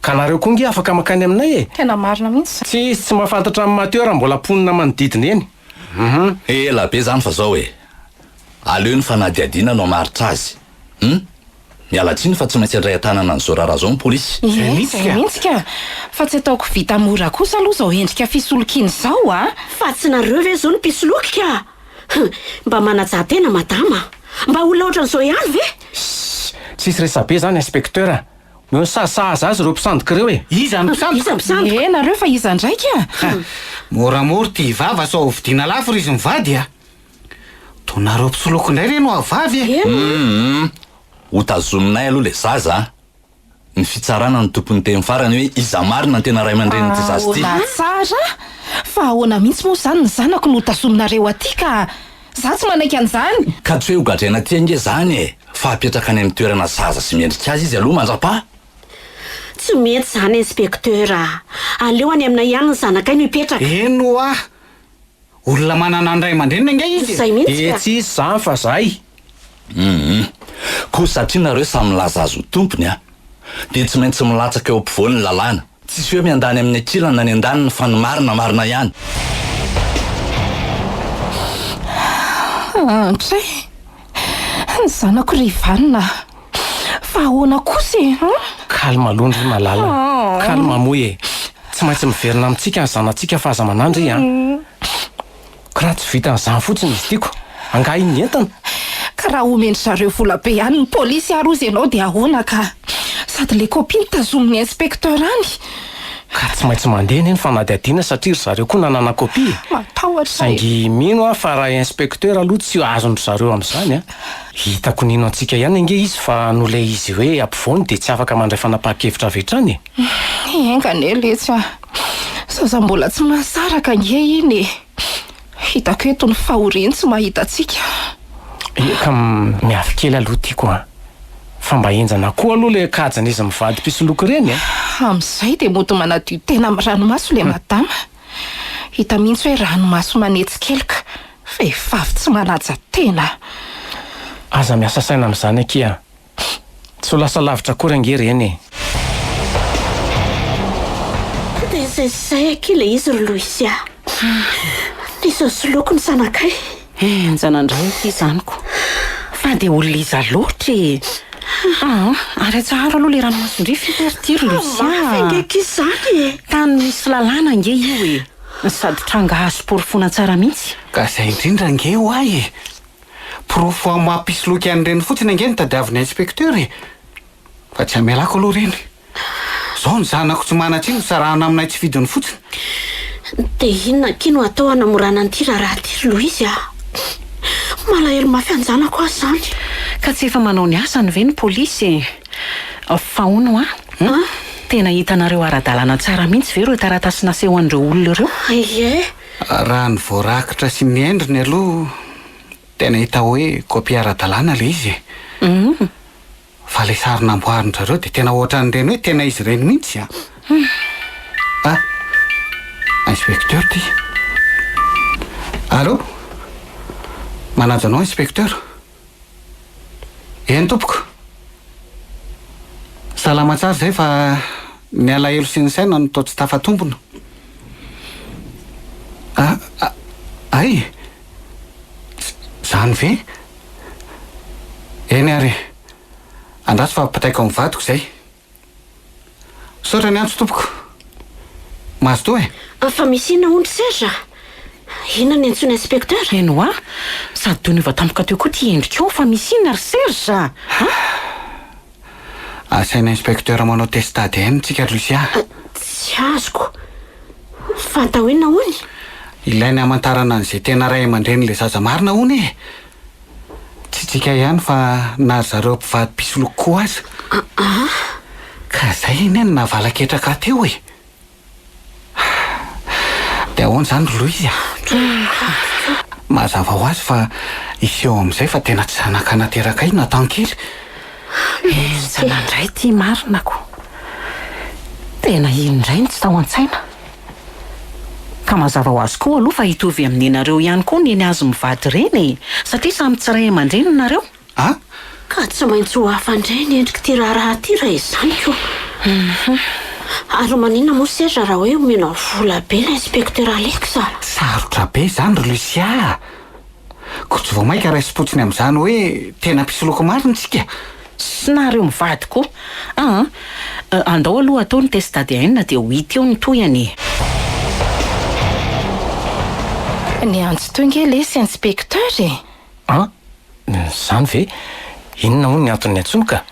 Ka nareo koa nge afaka mankany aminay e! Tena marina mihitsy izany. Tsisy tsy mahafantatra an'i Mathieu raha mbola mponina manodidina eny. Hum. Ela be zany fa zao e! Aleo ny fanadihadiana no hamaritra azy. Hum! Miala tsiny fa tsy maintsy handray an-tanana an'izao raharaha izao ny polisy. Ie, izay mihitsy ka! Fa tsy ataoko vita mora kosa aloha izao endrika fisolokiana izao a! Fa tsy nareo ve izao no mpisoloky ka! Hum! Mba manajà tena madama a! Mba olona ohatran'izao ihany ve? Sss! Tsisy resabe izany inspecteur a! Omeo ny sazy sahaza azy ireo mpisandoka ireo e! Iza no mpisandoka? Iza mpisandoka? Ie, nareo fa iza indray ka? Moramora ity vava sao hovidiana lafo ry izy mivady a! Toa nareo mpisoloky indray re no avavy e! Hum! Ho tazominay aloha ilay zaza a! Ny fitsarana no tompon'ny teny farany hoe iza marina no tena ray aman-drenin'ity zaza ity. Ahoana tsara? Fa ahoana mihitsy moa izany ny zanako no tazominareo aty ka? Za tsy manaiky an'izany! Ka tsy hoe ho gadraina aty ange izany e! Fa apetraka any amin'ny toerana sahaza sy mendrika azy izy aloha mandra-paha. Tsy mety izany inspecteur a! Aleo any aminay ihany ny zanakay no hipetraka. Eny ho'a! Olona manana ny ray aman-dreniny ange izy e! Izay mihitsy Dia ka! tsy hisy izany fa zay. Hum. Koa satria nareo samy milaza azy ho tompony a! Dia tsy maintsy milatsaka eo ampovoany ny lalàna. Tsisy hoe miandany amin'ny ankilany na ny andaniny fa ny marina marina ihany. Andry, ny zanako ry vanona a! Fa ahoana kosa e? Hum? Calme aloha ndry malala a! Calme moa e! Tsy maintsy miverina amintsika ny zanatsika fa aza manahy ndry an! Ka raha tsy vitan'izany fotsiny izy tiako, angaha iny ny entana? Ka raha omen-dry zareo vola be any ny polisy ary ozy ianao dia ahoana ka? Sady le copie no tazomin'ny inspecteur any. Ka tsy maintsy mandeha anie ny fanadihadiana satria ry zareo koa nanana copie e! Matahotra e! Saingy mino aho fa raha inspecteur aloha tsy azon-dry zareo amin'izany an! Hitako nino antsika ihany ange izy fa noho ilay izy hoe ampovoany dia tsy afaka mandray fanapahan-kevitra avy hatrany e! Enga anie letsy a! Zaza mbola tsy mahasaraka ange iny e! Hitako eto ny fahoriany tsy mahita antsika. Eka, miafy kely aloha tiako an! Fa mba henjana koa aloha ilay kajin'izy mivady mpisoloky ireny e! Amin'izay dia mody manadio tena amin'ny ranomaso ilay madama. Hita mihitsy hoe ranomaso manetsi-keloka. Vehivavy tsy manaja tena. Aza miasa saina amin'izany akia a! Tsy ho lasa lavitra akory ange ireny e! Dia izay izay akia ilay izy ry Louis a! Nisy nisoloky ny zanakay. Henjana indray ity izany ko! Fa dia olona iza loatra e! Aa, ary atsaharo aloha ilay ranomason-dry f'ity ary ity ry Lucia a! Mafy ange akia izany e! Tany misy lalàna ange io e! Sady tranga azo porofoina tsara mihitsy. Ka izay indrindra ange ho ahy e! Porofo amin'ny maha mpisoloky an'ireny fotsiny ange no tadiavin'ny inspecteur e! Fa tsy hamelako aloha ireny. Zao ny zanako tsy manan-tsiny ho sarahana aminay tsy fidiny fotsiny. Dia inona akia no atao hanamorana an'ity raharaha ity ry Louise a? Malahelo mafy an-janako aho izany. Ka tsy efa manao ny asany ve ny polisy e? Fa hono hoa, tena hitanareo ara-dalàna tsara mihitsy ve ireo taratasy naseho an'ireo olona ireo? Ie. Raha ny voarakitra sy ny endriny aloha tena hita hoe kopia ara-dalàna ilay izy e. Fa ilay sary namboarin-dry zareo dia tena ohatran'ireny hoe tena izy ireny mihitsy a! Ah! Inspecteur ty. Allô? Manaja anao inspecteur. Eny tompoko. Salama tsara izay fa ny alahelo sy ny saina no toa tsy tafatombina. Ah! Hay! Zany ve? Eny ary e! Andraso fa ampitaiko amin'ny vadiko izay. Misaotra ny antso tompoko. Mazotoa e! Fa misy inona hono ry Serge a? Inona no niantsoana inspecteur? Eny hoa! Sady toa niova tampoka teo koa ity endrikao fa misy inona ry Serge a? Asaina inspecteur manao test ADN tsika ry Lucia a! Tsy azoko. Fa atao inona hono? Ilaina hamantarana an'izay tena ray aman-drenin'ilay zaza marina hono e! Tsy tsika ihany fa na ry zareo mpivady mpisoloky koa aza. Aa! Ka zay anie no nahavalaketraka ahy teo e! Dia ahoana izany ry Louise a? Mazava ho azy fa hiseho amin'izay fa tena tsy zanaka naterakay Nathan kely. Henjana indray ity marina ko. Tena iny indray no tsy tao an-tsaina. Ka mazava ho azy koa aloha fa hitovy amin'ny nenareo ihany koa ny neny azy mivady ireny e! Satria samy tsy ray aman-dreny nareo. A! Ka tsy maintsy ho hafa indray ny endrik'ity raharaha ity raha izany ko. Ary maninona moa Serge raha hoe omena vola be ilay inspecteur Alex a? Sarotra be izany ry Lucia a! Koa tsy vao mainka raisim-potsiny amin'izany hoe tena mpisoloky marina isika? Sy nareo mivady koa. Aa! Andao aloha atao ny test ADN dia ho hita eo ny tohiny e! Niantso teo nge lesy inspecteur e! An! Izany ve? Inona hono ny antony niantsoany ka?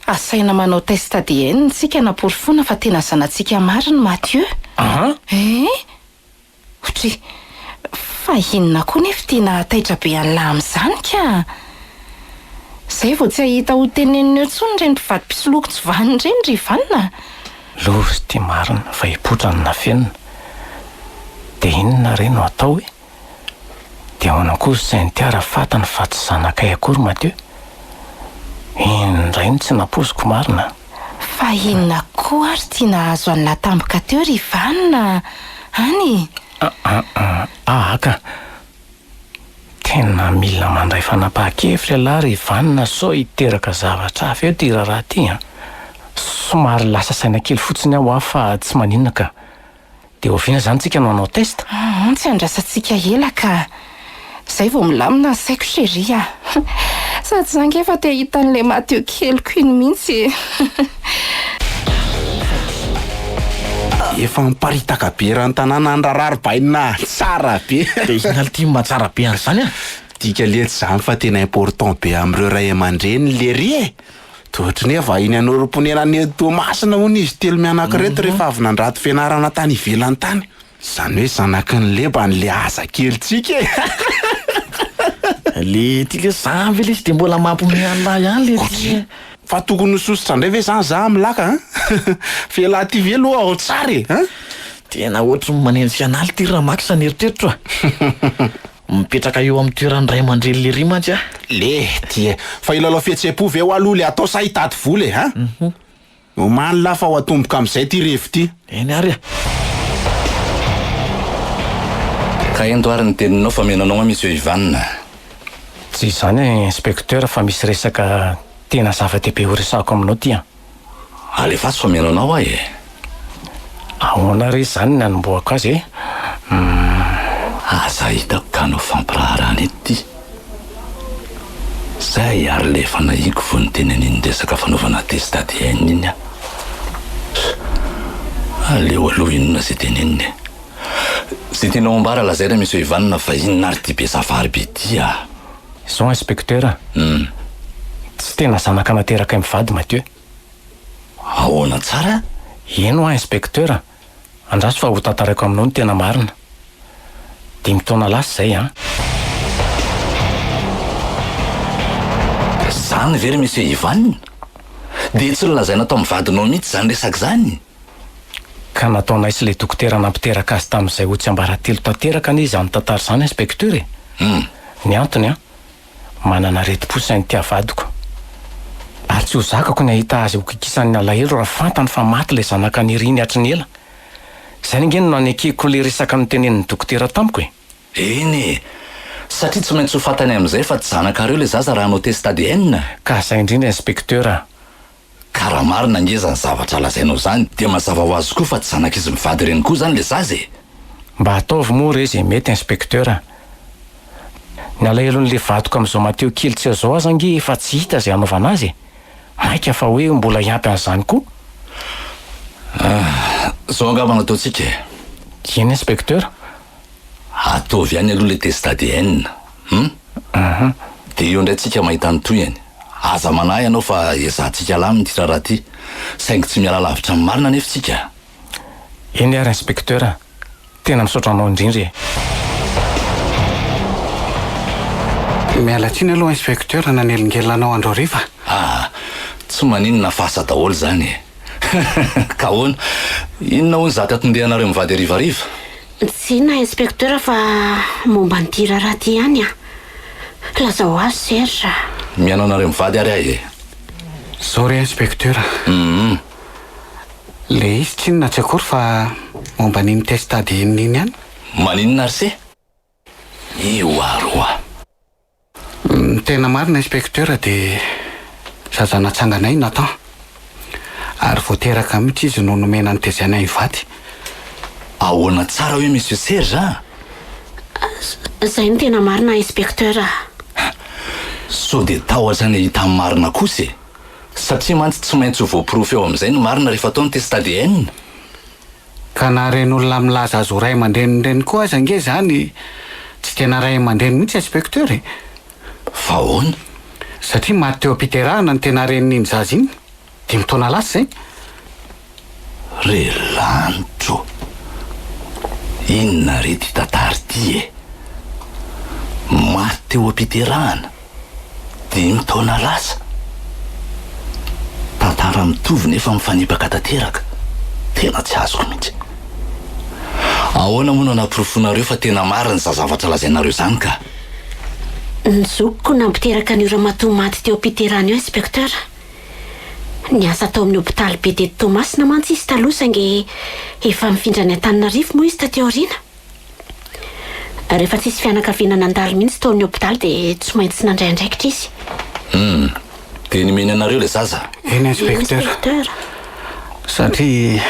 Asaina manao test ADN tsika hanaporofoana fa tena zanatsika marina Mathieu. An! Eh! Otri! Fa inona koa nefa ity nahataitra be an'lah amin'izany ka? Zay vao tsy hahita ho tenenina eo intsony ireny mpivady mpisoloky tsy vanona ireny ry Ivan a! Loza ity marina fa hipoitra ny nafenina. Dia inona re no atao e? Dia ahoana koa ry Cynthia raha fantany fa tsy zanakay akory Mathieu? Iny indray no tsy nampoiziko marina a! Fa inona koa ary ity nahazo an'lah tampoka teo ry Ivan a! Any? Aa ka! Tena mila mandray fanapahan-kevitra ialahy ry Ivan sao hiteraka zavatra hafa eo ity raharaha ity an! Somary lasa saina kely fotsiny aho hoa fa tsy maninona ka! Dia oviana izany tsika no hanao test? Aa tsy andrasantsika ela ka! Zay vao milamina ny saiko chérie a! Sady za nge efa te hahita an'ilay Mathieu keliko iny mihitsy e! Efa miparitaka be eran'ny tanàna ny raharaha ry bainina a! Tsara be! Dia inona ity mahatsara be an'izany a? Dika letsy izany fa tena important be amin'ireo ray aman-dreny lery e! Toa ohatry ny hoe vahiny hanorim-ponenana eto Toamasina hono izy telo mianaka ireto rehefa avy nandrato fianarana tany ivelany tany. Izany hoe zanaky ny lebany le aza kelintsika e! Le ty le zany ve lesy de mbola mampiomehy an'lah ihany le ty e! Fa tokony ho sosotra indray ve zany za amin'ny laka an? Fa elah ty ve aloha ao tsara e! An? Tena ohatry ny manenjika an'aly ty Ramax ny eritreritro a! Mipetraka eo amin'ny toeran'ny ray aman-dreny lery mantsy aho. Le ty e! Fa hilalao fihetseham-po ve ho aloha le atao sa hitady vola e! An? Omaly lah fa ho atomboka amin'izay ity revy ity. Eny ary e! Ka ento ary ny teninao fa mino anao aho Monsieur Ivan a. Tsy izany Inspecteur fa misy resaka tena zava-dehibe ho resahako aminao ty an. Alefaso fa mino anao aho e. Ahoana re izany ny hanombohako azy e? Humm. Aza hitako ka hanao fampiraharahana eto ty. Zay ary le efa nahiko vao niteny an'iny resaka fanaovana test ADN iny aho. Aleo aloha inona ze teneniny e. Ze tianao ambara lazaina Monsieur Ivan fa inona ary ty be safary be ty ah. Zao inspecteur a! Tsy tena zanaka naterakay mivady Mathieu. Ahoana tsara? Eny hoa inspecteur a! Andraso fa ho tantaraiko aminao ny tena marina. Dimy taona lasa izay an! Zany ve ry monsieur Ivan? Dia tsy nolazaina tamin'ny vadinao mihitsy izany resaka izany? Ka nataonay sy ilay dokotera nampiteraka azy tamin'izay ho tsiambaratelo tanteraka anie izany tantara izany inspecteur e! Ny antony an! Manana aretim-po Cynthia vadiko. Ary tsy ho zakako ny hahita azy ho kikisan'ny alahelo raha fantany fa maty ilay zanaka niriny hatry ny ela. Izay ange no nanekeko ilay resaka notenenin'ny dokotera tamiko e! Eny e! Satria tsy maintsy ho fantany amin'izay fa tsy zanakareo ilay zaza raha hanao test ADN. Ka izay indrindra inspecteur a! Ka raha marina ange izany zavatra lazainao izany dia mazava ho azy koa fa tsy zanak'izy mivady ireny koa izany ilay zaza e! Mba ataovy moa re izay mety inspecteur a! Ny alahelon'ilay vadiko amin'izao Mateo kely tsy izao aza ange efa tsy hita izay hanaovana azy e! Maika fa hoe mbola hiampy an'izany koa? Ah, izao angamba no ataontsika e! Eny inspecteur. Ataovy ihany aloha ilay test ADN, hum? Dia eo indray tsika mahita ny tohiny. Aza manahy ianao fa ezahantsika alamina ity raharaha ity. Saingy tsy miala lavitra amin'ny marina anefa isika. Eny ary inspecteur a! Tena misaotra anao indrindra e! Miala tsiny aloha inspecteur nanelingelina anao andro hariva. Ah! Tsy maninona fa asa daholo izany e! Ka ahoana? Inona hono izato atondehanareo mivady harivariva? Tsy inona inspecteur fa momba an'ity raharaha ity ihany an! Lazao azy Serge a! Mihaino anareo mivady ary aho e! Zao re inspecteur a! Le izy tsinona tsy akory fa momba an'iny test ADN iny ihany. Maninona ary se? Io ary oa! Ny tena marina inspecteur dia zaza natsanganay i Nathan. Ary vao teraka mihitsy izy no nomena an'i Tezaina hivady. Ahoana tsara hoe monsieur Serge a? Zay no tena marina inspecteur a! Sao dia tahotra ny hahita ny marina kosa e? Satria mantsy tsy maintsy ho voaporofo eo amin'izay ny marina rehefa atao ny test ADN. Ka na ireny olona milaza azy ho ray aman-dreniny ireny koa aza ange izany tsy tena ray aman-dreny mihitsy inspecteur e! Fa ahoana? Satria maty teo am-piterahana ny tena renin'iny zaza iny, dimy taona lasa izay. Ry lanitro! Inona re ity tantara ity e? Maty teo am-piterahana? Dimy taona lasa. Tantara mitovy nefa mifanipaka tanteraka. Tena tsy azoko mihitsy. Ahoana moa no anaporofoanareo fa tena marina izany zavatra lazainareo izany ka? Ny zokiko nampiteraka an'io ramatoa maty teo am-piterahana io inspecteur. Niasa tao amin'ny hopitaly be teto Toamasina mantsy izy taloha saingy efa nifindra any Antananarivo moa izy taty aoriana. Rehefa tsisy fianakaviana nandalo mihitsy tao amin'ny hopitaly dia tsy maintsy nandray andraikitra izy. Hum, dia nomeny anareo ilay zaza? Eny inspecteur. Inspecteur. Satria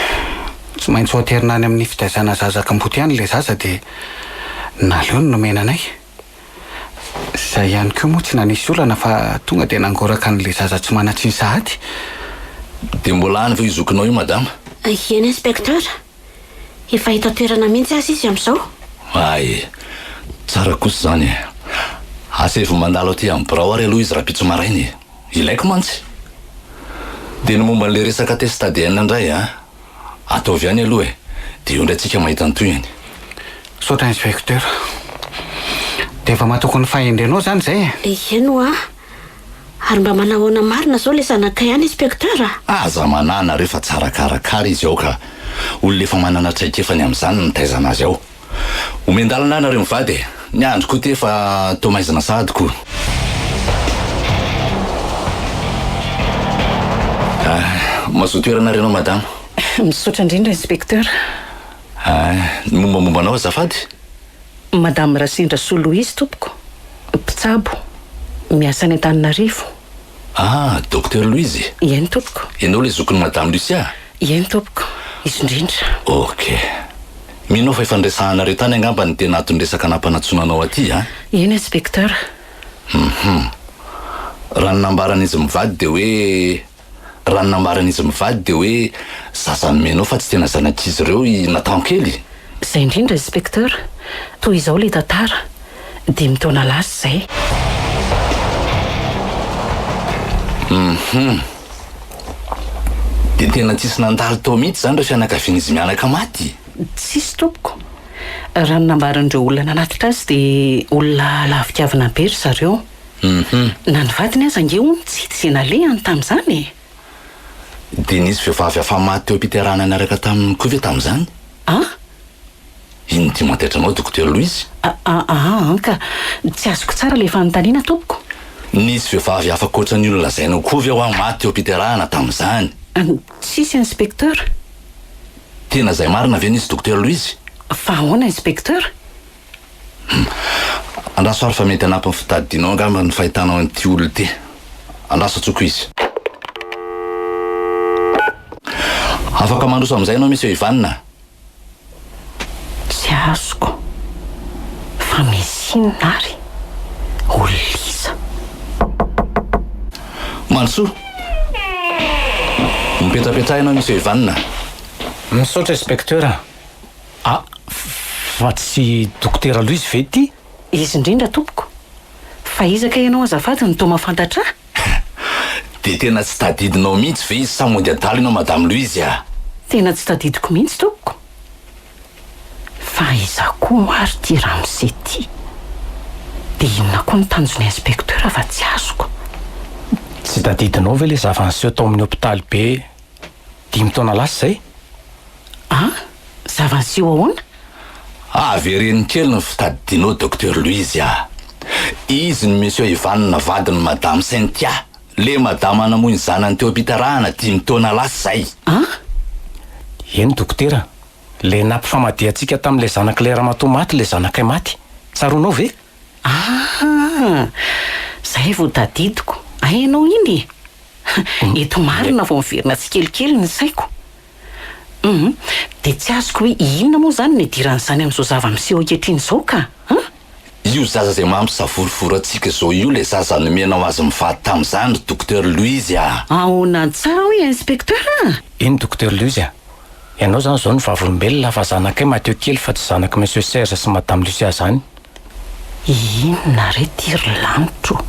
tsy maintsy ho aterina any amin'ny fitaizana zaza kamboty ihany ilay zaza dia naleony nomena anay. Izay ihany koa moa tsy nanisy olana fa tonga dia nangoraka an'ilay zaza tsy manan-tsiny sahady. Dia mbola any ve io zokinao io madama? Eny inspecteur. Efa eto an-toerana mihitsy aza izy amin'izao. Hay e! Tsara kosa izany e! Asaivo mandalo aty amin'ny birao ary aloha izy rahampitso maraina e! Ilaiko mantsy! Dia ny momba an'ilay resaka test ADN indray an! Ataovy ihany aloha e! Dia eo indray tsika mahita ny tohiny. Misaotra inspecteur. Dia efa matoky ny fahendrenao izany izay e? Eny hoa! Ary mba manahoana marina zao le zanakay any inspecteur a? Aza manahy nareo fa tsara karakara izy ao ka. Olona efa manana traikefa ny amin'izany no nitaizana azy ao. Omen-dalana ahy nareo mivady e. Ny andro koa ty efa toa maizina sahady ko. Ah, mazoto toerana ary ianao madama. Misaotra indrindra inspecteur. Ah, ny mombamomba anao azafady? Madame Rasendrasoa Louise tompoko, mpitsabo, miasa any Antananarivo. Ah, Docteur Louise? Eny tompoko. Ianao ilay zokin'i Madame Lucia? Eny tompoko, izy indrindra. Ok. Mino aho fa efa niresahanareo tany angamba ny tena anton'ny resaka nampanantsoina anao aty an? Eny Inspecteur. Hum. Raha ny nambaran'izy mivady dia hoe Raha ny nambaran'izy mivady dia hoe zaza nomenao fa tsy tena zanak'izy ireo i Nathan kely. Izay indrindra Inspecteur, toy izao ilay tantara, dimy taona lasa izay. Hum. Dia tena tsisy nandalo tao mihitsy izany ireo fianakavian'izy mianaka maty? Tsisy tompoko. Raha ny nambaran'ireo olona nanatitra azy dia olona lavin-kavina be ry zareo. Na ny vadiny aza ange hono tsy hita izay nalehany tamin'izany e! Dia nisy vehivavy hafa maty teo am-piterahana niaraka taminy koa ve tamin'izany? An? Inona ity mantaitra anao Dokotera Louise? Aa an ka! Tsy azoko tsara ilay fanontaniana tompoko. Nisy vehivavy hafa ankoatran'io nolazainao koa ve hoa maty teo am-piterahana tamin'izany? Tsisy Inspecteur. Tena izay marina ve nisy Dokotera Louise? Fa ahoana Inspecteur? Hum. Andraso ary fa mety hanampy ny fitadidianao angamba ny fahitanao an'ity olona ity. Andraso antsoiko izy. Afaka mandroso amin'izay ianao Monsieur Ivan a! Tsy azoko. Fa misy inona ary? Olona iza? Mandrosoa. Mipetrapetraha ianao Monsieur Ivan a! Misaotra Inspecteur a! Ah, fa tsy Dokotera Louise ve ity? Izy indrindra tompoko. Fa iza kay ianao azafady no toa mahafantatra ahy? Dia tena tsy tadidinao mihitsy ve izy sa mody adala ianao Madame Louise a? Tena tsy tadidiko mihitsy tompoko. Fa iza koa ary ity ramose ity? Dia inona koa ny tanjon'ny inspecteur fa tsy azoko? Tsy tadidinao ve ilay zava-niseho tao amin'ny hopitaly be dimy taona lasa izay? An? Zava-niseho ahoana? Avereno kely ny fitadidianao Docteur Louise a! Izy no Monsieur Ivan vadin'i Madame Cynthia, le madama namoy ny zanany teo am-pitarahana dimy taona lasa izay. An? Eny dokotera, le nampifamadihana tamin'ilay zanak'ilay ramatoa maty ilay zanakay maty. Tsaroanao ve? Ah! Zay vao tadidiko. Hay ianao iny e! Eto marina vao miverina tsikelikely ny saiko. Hum, dia tsy azoko hoe inona moa izany no idiran'izany amin'izao zava-miseho ankehitriny izao ka! An? Io zaza izay mampisavorovoro antsika izao io ilay zaza nomenao azy mivady tamin'izany ry Docteur Louise a! Ahoana tsara hoy Inspecteur a? Eny Docteur Louise a! Ianao izany izao no vavolombelona fa zanakay Mathieu kely fa tsy zanak'i Monsieur Serge sy Madame Lucia izany. Inona re ty ry lanitro o!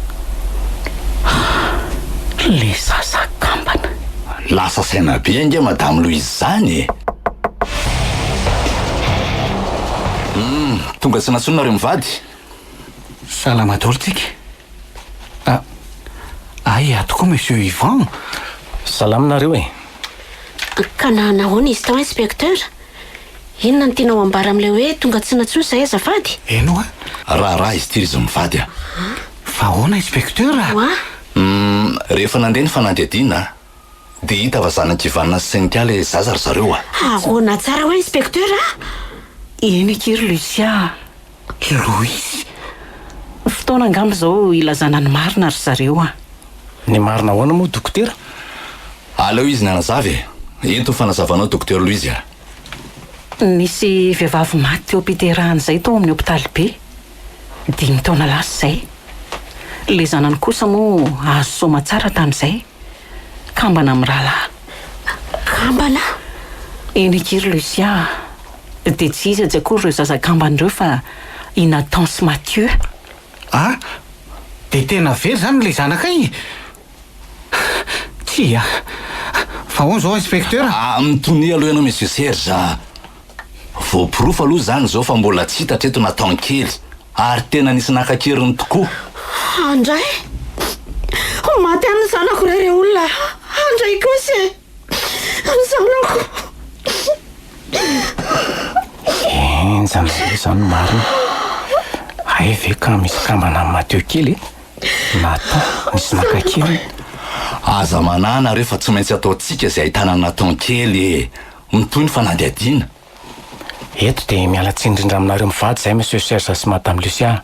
Le zaza kambana. Lasa saina be ange madame Louise zany e! Humm, tonga tsy nantsoina nareo mivady? Salama daholo tsika. Ah, hay ato koa monsieur Yvan. Salama nareo e! Ka na nahoana izy tao inspecteur? Inona no tianao ambara amin'ilay hoe tonga tsy nantsoina izahay azafady? Eny oa. Raharaha izy ity ry izy mivady a. Fa ahoana inspecteur a? Oa. Humm, rehefa nandeha ny fanadihadiana dia hita fa zanak'i Ivan sy Cynthia ilay zaza ry zareo a. Ahoana tsara hoe inspecteur a? Eny akia ry Lucia a. Louis. Fotoana angamba izao hilazana ny marina ry zareo a. Ny marina ahoana moa dokotera? Aleo izy ny hanazava e! Ento ny fanazavanao Docteur Louise a! Nisy vehivavy maty teo am-piterahana izay tao amin'ny hopitaly be, dimy taona lasa izay. Ilay zanany kosa moa azo soamatsara tamin'izay. Kambana amin'ny rahalahy. Kambana? Eny akia ry Lucia a! Dia tsy iza tsy akory ireo zaza kambana ireo fa i Nathan sy Mathieu. Ah! Dia tena very izany ilay zanakay e! Tsia! Fa ahoana izao inspecteur? Ah, mitonia aloha ianao Monsieur Serge a! Voaporofo aloha izany izao fa mbola tsy hita hatreto Nathan kely, ary tena nisy naka an-keriny tokoa. Andray! Ho maty any ny zanako re re olona a! Andray kosa e! Ny zanako! Henjana be izany marina. Hay ve ka misy kambana amin'i Mathieu kely e? Nathan, nisy naka kely. Aza manahy nareo fa tsy maintsy ataontsika izay ahitana an'i Nathan kely e! Mitohy ny fanadihadiana. Eto dia miala tsiny indrindra aminareo mivady izahay Monsieur Serge sy Madame Lucia.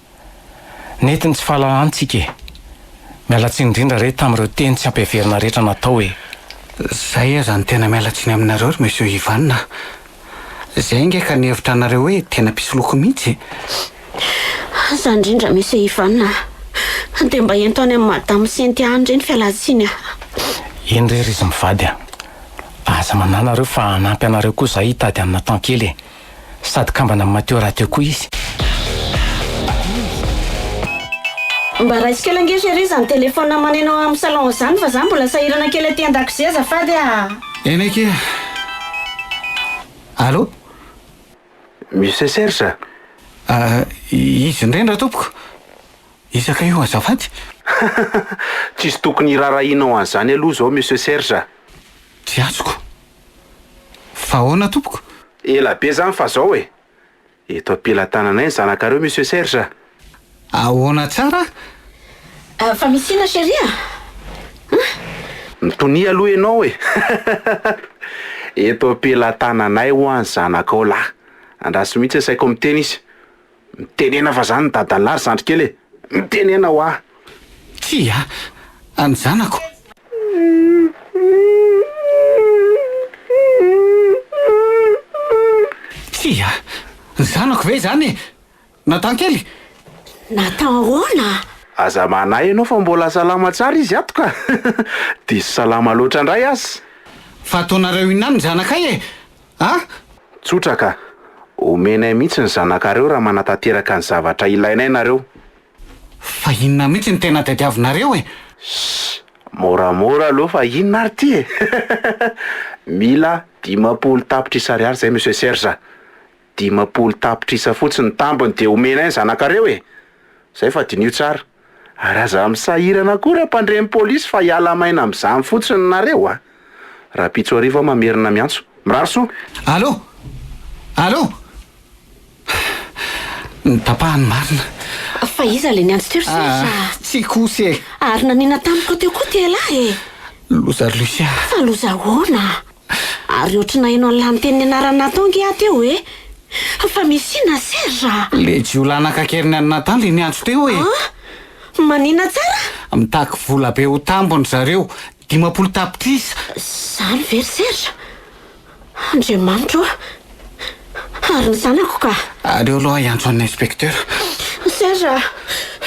Nety ny tsy fahalalantsika e! Miala tsiny indrindra re tamin'ireo teny tsy ampiheverina rehetra natao e! Zay aza no tena miala tsiny aminareo ry Monsieur Ivan a! Zay ange ka nihevitra anareo hoe tena mpisoloky mihitsy e! Aza indrindra Monsieur Ivan a! Dia mba ento any amin'i Madame Cynthia any re ny fialan-tsiny a! Eny re ry izy mivady a! Aza manahy nareo fa hanampy anareo koa izahay hitady an'i Nathan kely e! Sady kambana amin'i Mathieu rahateo koa izy. Mba raiso kely ange chérie izany téléphone maneno ao amin'ny salon izany fa za mbola sahirana kely aty an-dakozia azafady a! Eny akia. Allô? Monsieur Serge? Izy indrindra tompoko. Iza kay io azafady? Tsisy tokony hiraharahianao an'izany aloha izao Monsieur Serge a! Tsy azoko. Fa ahoana tompoko? Ela be zany fa zao e! Eto am-pelatananay ny zanakareo Monsieur Serge a! Ahoana tsara? Fa misy inona chérie a? Mitonia aloha ianao e! Eto am-pelatananay ho'a ny zanakao lahy. Andraso mihitsy asaiko miteny izy. Mitenena fa zany ny dadalahy ry zandry kely e! Mitenena ho'a! Tsia, ny zanako. Tsia, ny zanako ve izany e? Nathan kely? Nathan ahoana? Aza manahy ianao fa mbola salama tsara izy ato ka! Diso salama loatra indray aza! Fa ataonareo inona any ny zanakay e? A! Tsotra ka! Omenay mihitsy ny zanakareo raha manatanteraka ny zavatra ilainay nareo. Fa inona mihitsy no tena tadiavinareo e? Ssss! Moramora aloha fa inona ary ity e? Mila 50 tapitrisa ariary izay Monsieur Serge a! 50 tapitrisa fotsiny ny tambiny dia omenay ny zanakareo e! Zay fa diniho tsara. Ary aza misahirana akory hampandre ny polisy fa hiala maina amin'izany fotsiny nareo a! Rahampitso hariva aho mamerina miantso. Mirary soa! Allô! Allô! Notapahany marina. Fa iza ilay niantso teo ry Serge a? Tsy kosa e! Ary nanina tamiko teo koa ty elah e! Loza ry Lucia. Fa loza ahoana? Ary ohatry naheno an'lah niteny ny anaran'i Nathan nge aho teo e! Fa misy inona Serge a? Le jiolahy naka an-keriny an'i Nathan le niantso teo e! An? Manina tsara? Mitaky vola be ho tambiny zareo, 50 tapitrisa! Zany ve ry Serge? Andriamanitra ô! Ary ny zanako ka! Aleo aloha hiantso an'ny inspecteur. Serge a!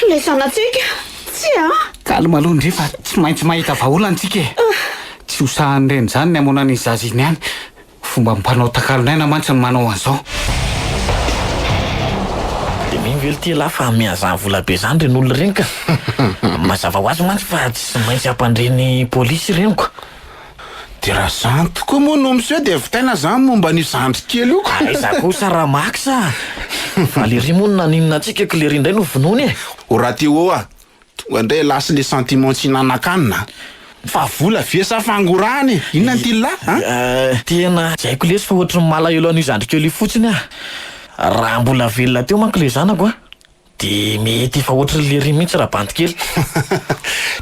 Ilay zanatsika! Tsia a! Calme aloha ndry fa tsy maintsy mahita vahaolana tsika e! Tsy ho sahan'ireny izany ny hamono an'iny zaza iny ihany. Fomba mpanao takalon'aina mantsy ny manao an'izao. Dia mino ve lty elah fa mihazà vola be zany ireny olona ireny ka? Mazava ho azy mantsy fa tsy maintsy hampandre ny polisy ireny ko. Dia raha zany tokoa moa no miseho dia vitaina zany momba an'io zandry kely io ko. Aiza kosa Ramax a! Fa lery moa no naninona antsika ko lery indray no vonoiny e! O Ratio a! Tonga indray elah sy le sentiment tsy hinanan-kanina a! Fa vola ve sa fangorahana e? Inona ny tian'lah a? Tena tsy haiko lesy fa ohatry ny malahelo an'io zandrikely io fotsiny aho. Raha mbola velona teo manko le zanako a, de mety efa ohatry ny lery mihitsy rabandy kely.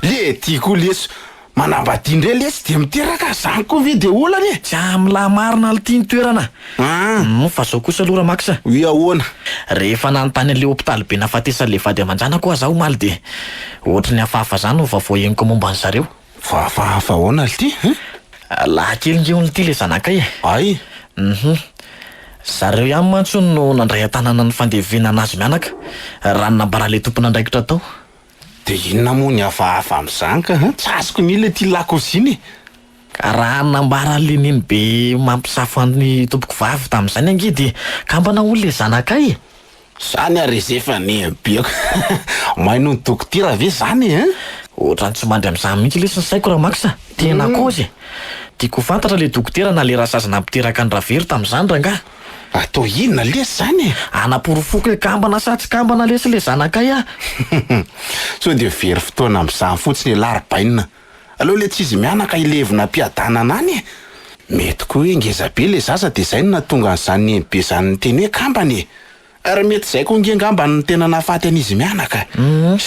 Le ty koa lesy Manambadia indray lesy dia miteraka zany koa ve dia olana e! Tsy amin'lah marina lty ny toerana a! Fa zao kosa aloha Ramax a! Hoe ahoana? Rehefa nanontany an'le hopitaly be nahafatesan'le vady aman-janako aho zaho omaly dia ohatry ny hafahafa zany ny vaovao henoko momba an'zareo. Fa hafahafa ahoana lty hein? Lahy kely nge hono lty le zanakay e! Ay! Hum. Zareo ihany mantsy hono no nandray an-tanana ny fandevenana azy mianaka, raha ny nambaran'le tompon'andraikitra tao. Dia inona moa ny hafahafa amin'izany ka an? Tsy azoko mihitsy ity lakozia e! Ka raha nambaran'le nenibe mampisafo an'i tompokovavy tamin'izany ange dia kambana hono le zanakay e! Zany ary efa nenibe ko! Mahay noho ny dokotera ve zany e? Ohatran'ny tsy mandry amin'izany mihitsy lesy ny saiko Ramax a! Tena kôzy e! Tiako ho fantatra le dokotera na le rasazy nampiteraka an'i Ravero tamin'izany rangaha! Atao inona lesy zany e? Anaporofoko hoe kambana sa tsy kambana lesy le zanakay a! Sao dia very fotoana amin'izany fotsiny ialahy ry bainina. Aleo le tsy izy mianaka hilevina am-piadanana any e! Mety koa hoe ngeza be le zaza dia izay no nahatonga an'izany nenibe izany niteny hoe kambana e! Ary mety izay koa nge ngamba no tena nahafaty an'izy mianaka e!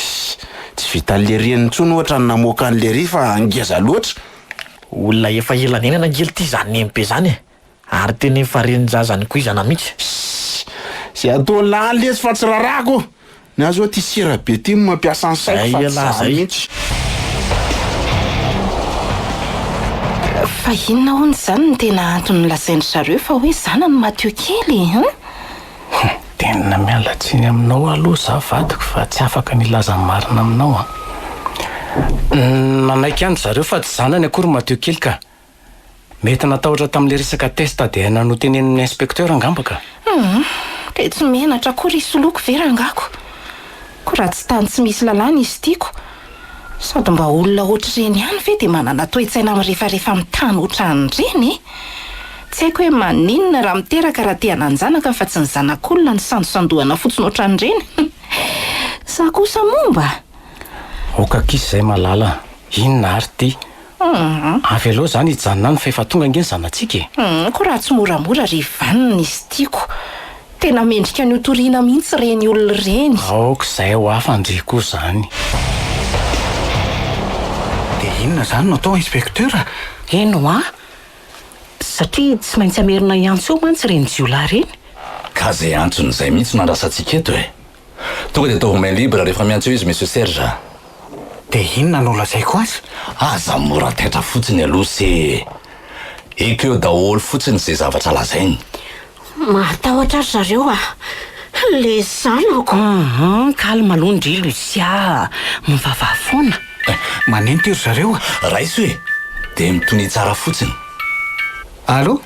Tsy vitan'i lery intsony ohatra ny namoaka an'i lery fa ngeza loatra. Olona efa ela niainana ange lty zany nenibe zany e! Ary tena efa renin-jaza nikoizana mihitsy. Sss! Zay ataony lany lesy fa tsy rarahako! Ny ahy zao ty sira be ty no mampiasa ny saiko fa tsy zany mihitsy. Fa inona hono izany no tena antony nolazain-dry zareo fa hoe zanany Mathieu kely e, hein? Tena miala tsiny aminao aloha za vadiko fa tsy afaka ny hilaza ny marina aminao an. Nanaiky ihany ry zareo fa tsy zanany akory Mathieu kely ka. Mety natahotra tamin'ilay resaka test ADN notenenin'ny inspecteur angamba ka. Humm, dia tsy menatra akory hisoloky ve rangako? Ko raha tsy tany tsy misy lalàna izy ity ko. Sady mba olona ohatr'ireny ihany ve dia manana toe-tsaina mirefarefa amin'ny tany ohatran'ireny e? Tsy haiko hoe maninona raha miteraka raha te hanan-janaka fa tsy ny zanak'olona no sandosandohana fotsiny ohatran'ireny. Sa kosa moa mba. Aoka akia izay Malala a! Inona ary ity? Avy aleo izany hijanona any fa efa tonga ange ny zanatsika e! Ko raha tsy moramora ry vanona izy ity ko! Tena mendrika ny hotoriana mihitsy ireny olona ireny. Aoka izay ho hafa ndry koa izany. Dia inona izany no atao Inspecteur a? Eny hoa! Satria tsy maintsy hamerina hiantso eo mantsy ireny jiolahy ireny. Ka izay antony izay mihitsy no andrasantsika eto e! Tonga dia ataovy main libre rehefa miantso eo izy Monsieur Serge a! Dia inona no lazaiko azy? Aza mora taitra fotsiny aloha se e! Ekeo daholo fotsiny izay zavatra lazainy. Mahatahotra ry zareo a! Le zanako! Hum calme aloha ndry Lucia a! Mivavaha foana. Manenty ry zareo a! Raiso e! Dia mitonia tsara fotsiny. Allô?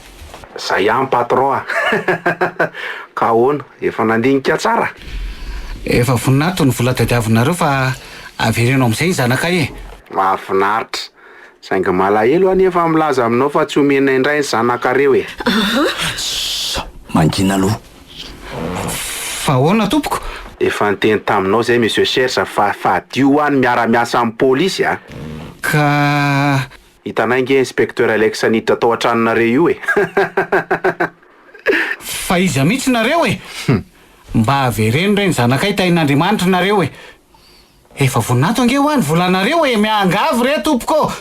Zay ihany patron a! Ka ahoana, efa nandinika tsara? Efa vonona ato ny vola tadiavinareo fa avereno amin'izay ny zanakay e! Mahafinaritra. Saingy malahelo aho nefa milaza aminao fa tsy omena indray ny zanakareo e! Ssss! Mangina aloha. Fa ahoana tompoko? Efa niteny taminao zay Monsieur Serge fa fadio hoa ny miara-miasa amin'ny polisy a! Ka. Hitanay nge Inspecteur Alex niditra tao an-tranonareo io e! Fa iza mihitsy nareo e? Mba avereno re ny zanakay tahin'Andriamanitra nareo e! Efa vonona ato ange hoa ny volanareo e! Miangavy re tompoko ô!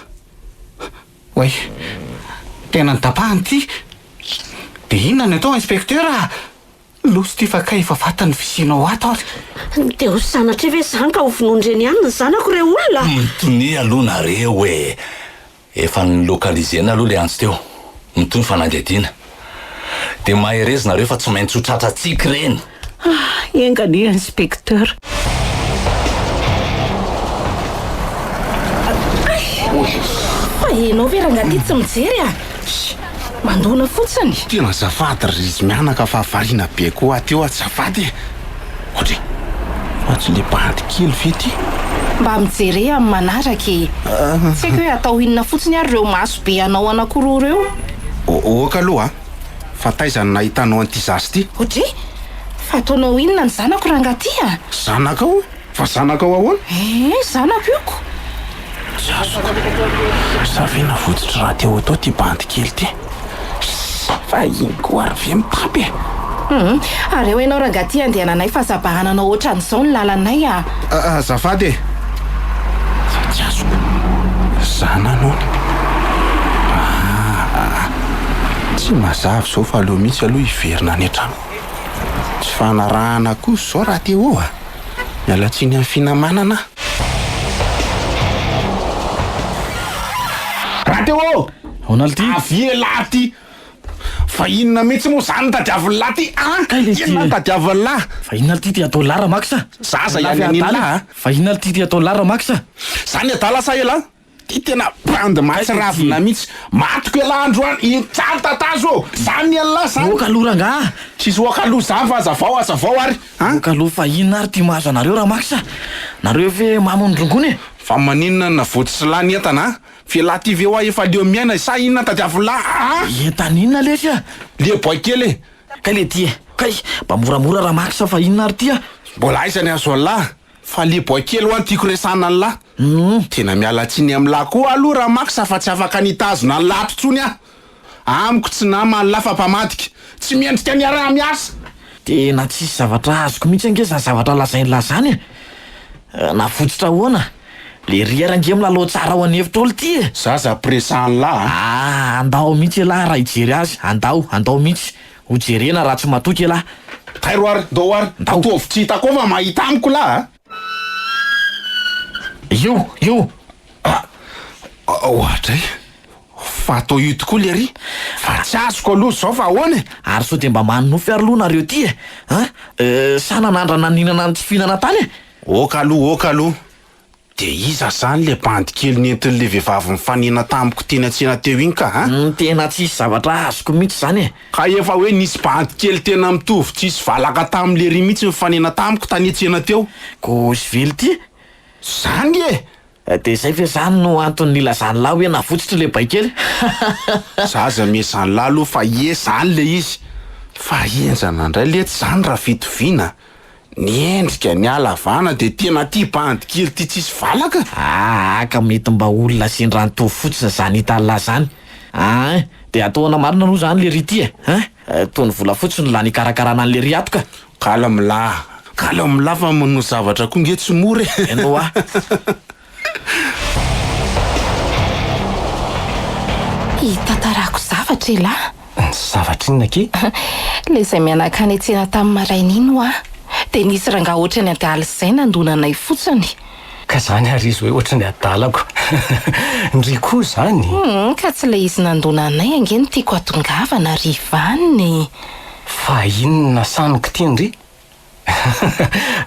Oay! Tena notapahana ity! Dia inona no atao inspecteur a! Loza ity fa kay efa fantany ny fisianao ato ary! Dia ho sanatria ve izany ka ho vonoin-dreny ihany ny zanako re olona? Mitonia aloha nareo e! Efa ni-localiser-na aloha le antso teo. Mitohy ny fanadihadiana. Dia mahereza nareo fa tsy maintsy ho tratrantsika ireny! Ah, enga anie inspecteur. Fa enao ve rangahy ty tsy mijery a! Mandona fotsiny. Tena azafady ry izy mianaka fa variana be koa aho teo azafady e! Ohatry fa tsy le bandy kely ve ty? Mba mijere amin'ny manaraka e! Tsy haiko hoe atao inona fotsiny ary ireo maso be anao anakiroa ireo. Ok aloha a! Fa taiza no nahitanao an'ity zaza ity? Ohatry fa ataonao inona ny zanako rangahy ty a? Zanakao? Fa zanakao ahoana? Ee, zanako io ko! Tsy azoko. Sa ve navotsotry rahateo atao ity bandy kely ity? Fa iny koa ary ve mitapy e? Hum, ary eo ianao rangahy ity andehananay fa aza bahananao ohatran'izao ny lalanay a! Azafady e! Fa tsy azoko. Zanany hono. Aa! Tsy mazava izao fa aleo mihitsy aloha hiverina any an-trano. Tsy fanarahana kosa izao raha te ho a! Miala tsiny amin'ny finamanana aho. Raha ô! Ahoana lty? Avia elah ty! Fa inona mihitsy moa zany no tadiavin'lah ty an? Kay le ty Inona no tadiavin'lah? Fa inona lty ty ataon'lah Ramax a? Zaza ihany an'in'lah a! Fa inona lty ty ataon'lah Ramax a? Zany adala sa elah? Ty tena bandy mahatsiravina mihitsy. Matiko elah androany, iny tsary tatazo ô! Zany elah zany! Oka aloha rangaha! Tsisy oka aloha zany fa azavao azavao ary an! Oka aloha fa inona ary ty mahazo anareo Ramax a? Nareo ve mamo ny rongony e? Fa maninona no navotsy lany entana an? F'elah ty ve hoa efa leo miaina sa inona tadiavin'lah an? Entana inona lesy a? Le boay kely e! Kay le ty e! Kay! Mba moramora Ramax fa inona ary ty a? Mbola aiza ny azo an'lah? Fa le boay kely hoa no tiako resahana an'lah. Tena miala tsiny amin'lah koa aloha Ramax fa tsy afaka ny hitazona an'lah ato tsony aho. Amiko tsy nama an'lah fa mpamadika. Tsy mendrika ny hiaraha-miasa. Tena tsisy zavatra azoko mihitsy ange zany zavatra lazain'lah zany e! Na votsotra ahoana? Le ry ary ange milalao tsara ao an'efitra ao lty e! Zaza presan'lah a! Ah! Andao mihitsy elah raha hijery azy, andao, andao mihitsy. Ho jerena raha tsy matoky elah. Tairo ary, ndao ary, ataovy tsy hitako ao fa mahita amiko lah a! Io, io! Ah! Oadray! Fa atao io tokoa lery! Fa tsy azoko aloha izao fa ahoana e? Ary sao dia mba manonofy ary aloha nareo ty e! An! Sa nanandrana nihinana ny tsy fihinana tany e? Ok aloha, ok aloha! De iza zany le bandy kely nentin'le vehivavy nifanena tamiko teny an-tsena teo iny ka a? Tena tsisy zavatra azoko mihitsy zany e! Ka efa hoe nisy bandy kely tena mitovy tsisy valaka tamin'lery mihitsy nifanena tamiko tany an-tsena teo. Gosville ty? Zany e! De zay ve zany no antony nilazan'lah hoe navotsitra le baikely? Zaza mihezan'lah aloha fa ie zany le izy! Fa henjana indray letsy zany raha fitoviana a! Ny endrika, ny halavana dia tena tia bandy kely ity tsisy valaka. Aa ka mety mba olona sendra nitovy fotsiny zany hitan'lah zany aa de atao ahoana marina aloha zany lery ity e hein toa ny vola fotsiny no lany hikarakarana an'i lery ato ka. Calme lah, calme lah fa manao zavatra koa nge tsy mora e. Eny hoa. Hitantarako zavatra elah. Zavatra inona akia? Ilay izay mianaka any an-tsena tamin'ny maraina iny hoa. Dia nisy rangahy ohatran'ny adala izay nandona anay fotsiny. Ka zany ary izy hoe ohatran'ny adalako. Ndry koa zany? Hum, ka tsy ilay izy nandona anay ange no tiako hatongavana ry Ivan e. Fa inona saniko ity ndry?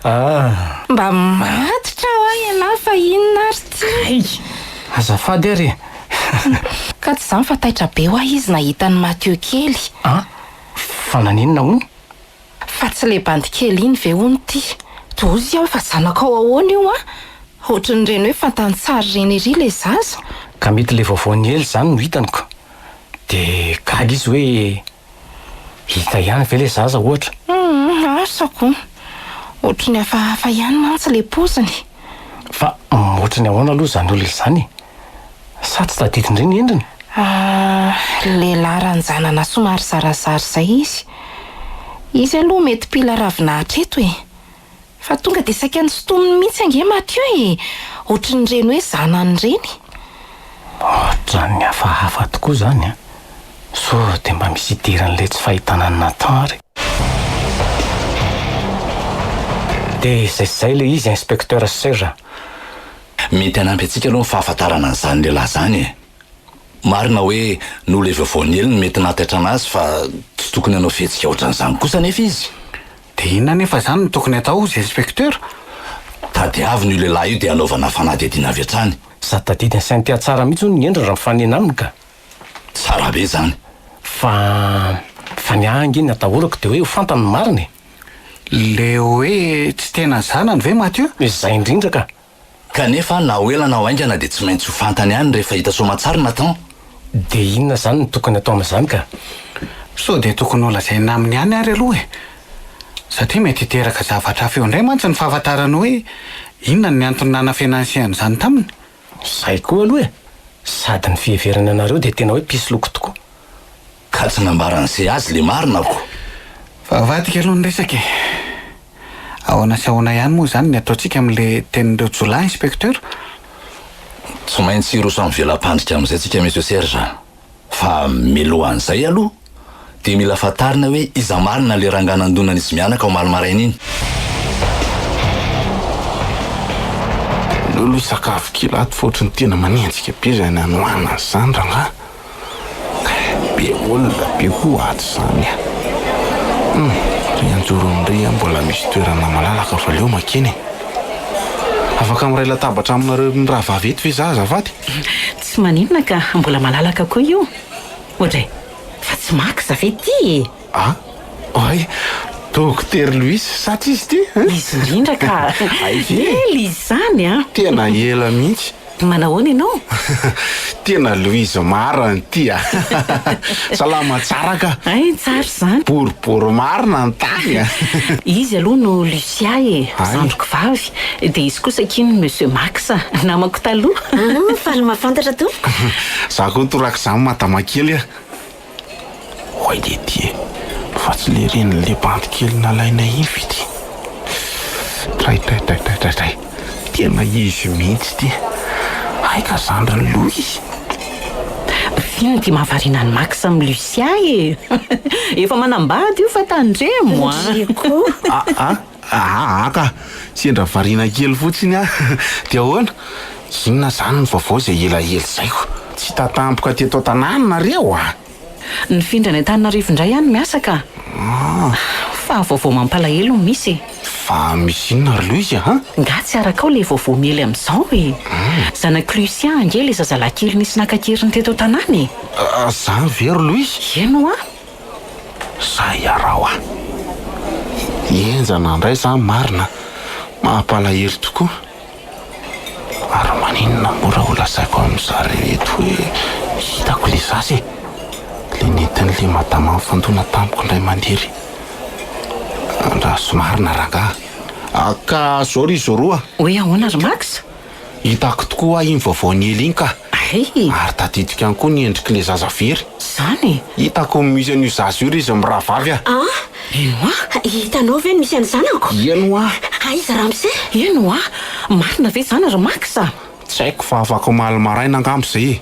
Ah. Mba matotra hoa ialahy fa inona ary ty? Hay! Azafady ary e! Ka tsy izany fa taitra be hoa izy nahita an'i Mathieu kely. An! Fa naninona hono? Fa tsy ilay bandy kely iny ve hono ity? Dozy aho fa zanakao ahoana io an? Ohatran'ireny hoe fantany tsara ireny ery ilay zaza. Ka mety ilay vaovao niely izany no hitany ko! Dia gaga izy hoe Hita ihany ve le zaza ohatra? Humm, asa ko. Ohatry ny hafahafa ihany mantsy le poziny. Fa ohatry ny ahoana aloha izany olona izany e? Sa tsy tadidin-dry ny endriny? Ah, lehilahy ranjanana somary zarazara izay izy. Izy aloha mety mpila ravinahitra eto e. Fa tonga dia saika nosintominy mihitsy ange Mathieu e! Ohatrin'ireny hoe zanany ireny. Ohatran'ny hafahafa tokoa izany an! Sao dia mba misy idiran'ilay tsy fahitana an'i Nathan ary? Dia izay sy izay ilay izy Inspecteur Serge a! Mety hanampy antsika aloha ny fahafantarana an'izany lehilahy izany e! Marina hoe noho ilay vaovao niely no mety nahataitra anazy fa tsy tokony hanao fihetsika ohatran'izany kosa anefa izy. Dia inona anefa izany no tokony atao hozy Inspecteur? Tadiavina io lehilahy io dia hanaovana fanadihadiana avy hatrany. Sady tadidin'i Cynthia tsara mihitsy hono ny endriny raha mifanena aminy ka. Tsara be izany. Fa, fa ny ahy ange ny atahorako dia hoe ho fantany ny marina e. Le hoe tsy tena zanany ve Mathieu? Izay indrindra ka. Kanefa na ho ela na ho haingana dia tsy maintsy ho fantany ihany rehefa hita soamatsara Nathan. Dia inona izany no tokony atao amin'izany ka? Sao dia tokony holazaina aminy ihany ary aloha e! Satria mety hiteraka zavatra hafa eo indray mantsy ny fahafantarany hoe inona ny antony nanafenan'i Sy an'izany taminy. Izay koa aloha e! Sady ny fiheverany anareo dia tena hoe mpisoloky tokoa. Ka tsy nambaran'i Sy azy le marina ko! Fa avadika aloha ny resaka e! Ahoana sy ahoana ihany moa izany ny ataontsika amin'ilay tenin'ireo jiolahy, Inspecteur? Tsy maintsy hiroso amin'ny vela-pandrika amin'izay tsika Monsieur Serge a! Fa mialohan'izay aloha dia mila fantarina hoe iza marina ilay rangahy nandona an'izy mianaka omaly maraina iny. Aleo aloha hisakafo kely ato fa ohatry ny tena manenjika be izany hanoanana izany rangahy. Be olona be koa ato izany a! Hum, ry anjorony ry an, mbola misy toerana malalaka fa aleo makeny e! Afaka miray latabatra aminareo mirahavavy eto ve za azafady? Tsy maninona ka, mbola malalaka koa io. Oadray, fa tsy Max ve ity e? Ah, oay, Dokotera Louis, sa tsy izy ity? Izy indrindra ka! Hay ve? Ela izy izany an! Tena ela mihitsy. Manahoana ianao? Tena Louise marina ity a! Salama tsara ka! Hay, tsara izany. Boribory marina ny tany a! Izy aloha no Lucia e, Hay. zandriko vavy. Dia izy kosa akia ny Monsieur Max, namako taloha. Ah, faly mahafantatra tompoko. Za koa torak'izany madama kely a! Oay letia e! Fa tsy le renin'le bandy kely nalainay iny ve ty? Dray dray dray dray dray dray! Tena izy mihitsy ty! Hay ka zandrin'i Louis! F'inona ty mahavariana an'i Max amin'i Lucia e? Efa manambady io fa tandremo a! Ndry koa! Ah ah! Aa ka! Sendra variana kely fotsiny aho. Dia ahoana? Inona izany ny vaovao izay elaela izay ko? Tsy hita tampoka teto an-tanàna nareo a! Nifindra any Antananarivo indray aho no miasa ka! Fa vaovao mampalahelo no misy e! Fa misy inona ry Louise a? Nga tsy arakao le vaovao miely amin'izao e? Zanak'i Lucien ange le zazalahy kely nisy naka an-keriny teto an-tanàna e! Zany ve ry Louise? Eny hoa! Zay araho a! Henjana indray zany marina a! Mampalahelo tokoa! Ary maninona moa raha ho lazaiko amin-dry zareo eto hoe hitako le zaza e! Le nentin'le madama nifandona tamiko indray mandeha ry. Andraso marina rangaha a! Ka zao ry Zoro a! Hoe ahoana ry Max? Hitako tokoa hoa iny vaovao niely iny ka! Hay! Ary tadidiko ihany koa ny endrik'le zaza very. Izany e! Hitako ny misy an'io zaza io ry izy mirahavavy a! An! Eny hoa! Hitanao ve ny misy an'ny zanako? Eny hoa! Aiza ramose? Eny hoa! Marina ve izany ry Max a? Tsy haiko fa afaka omaly maraina angamba izay e!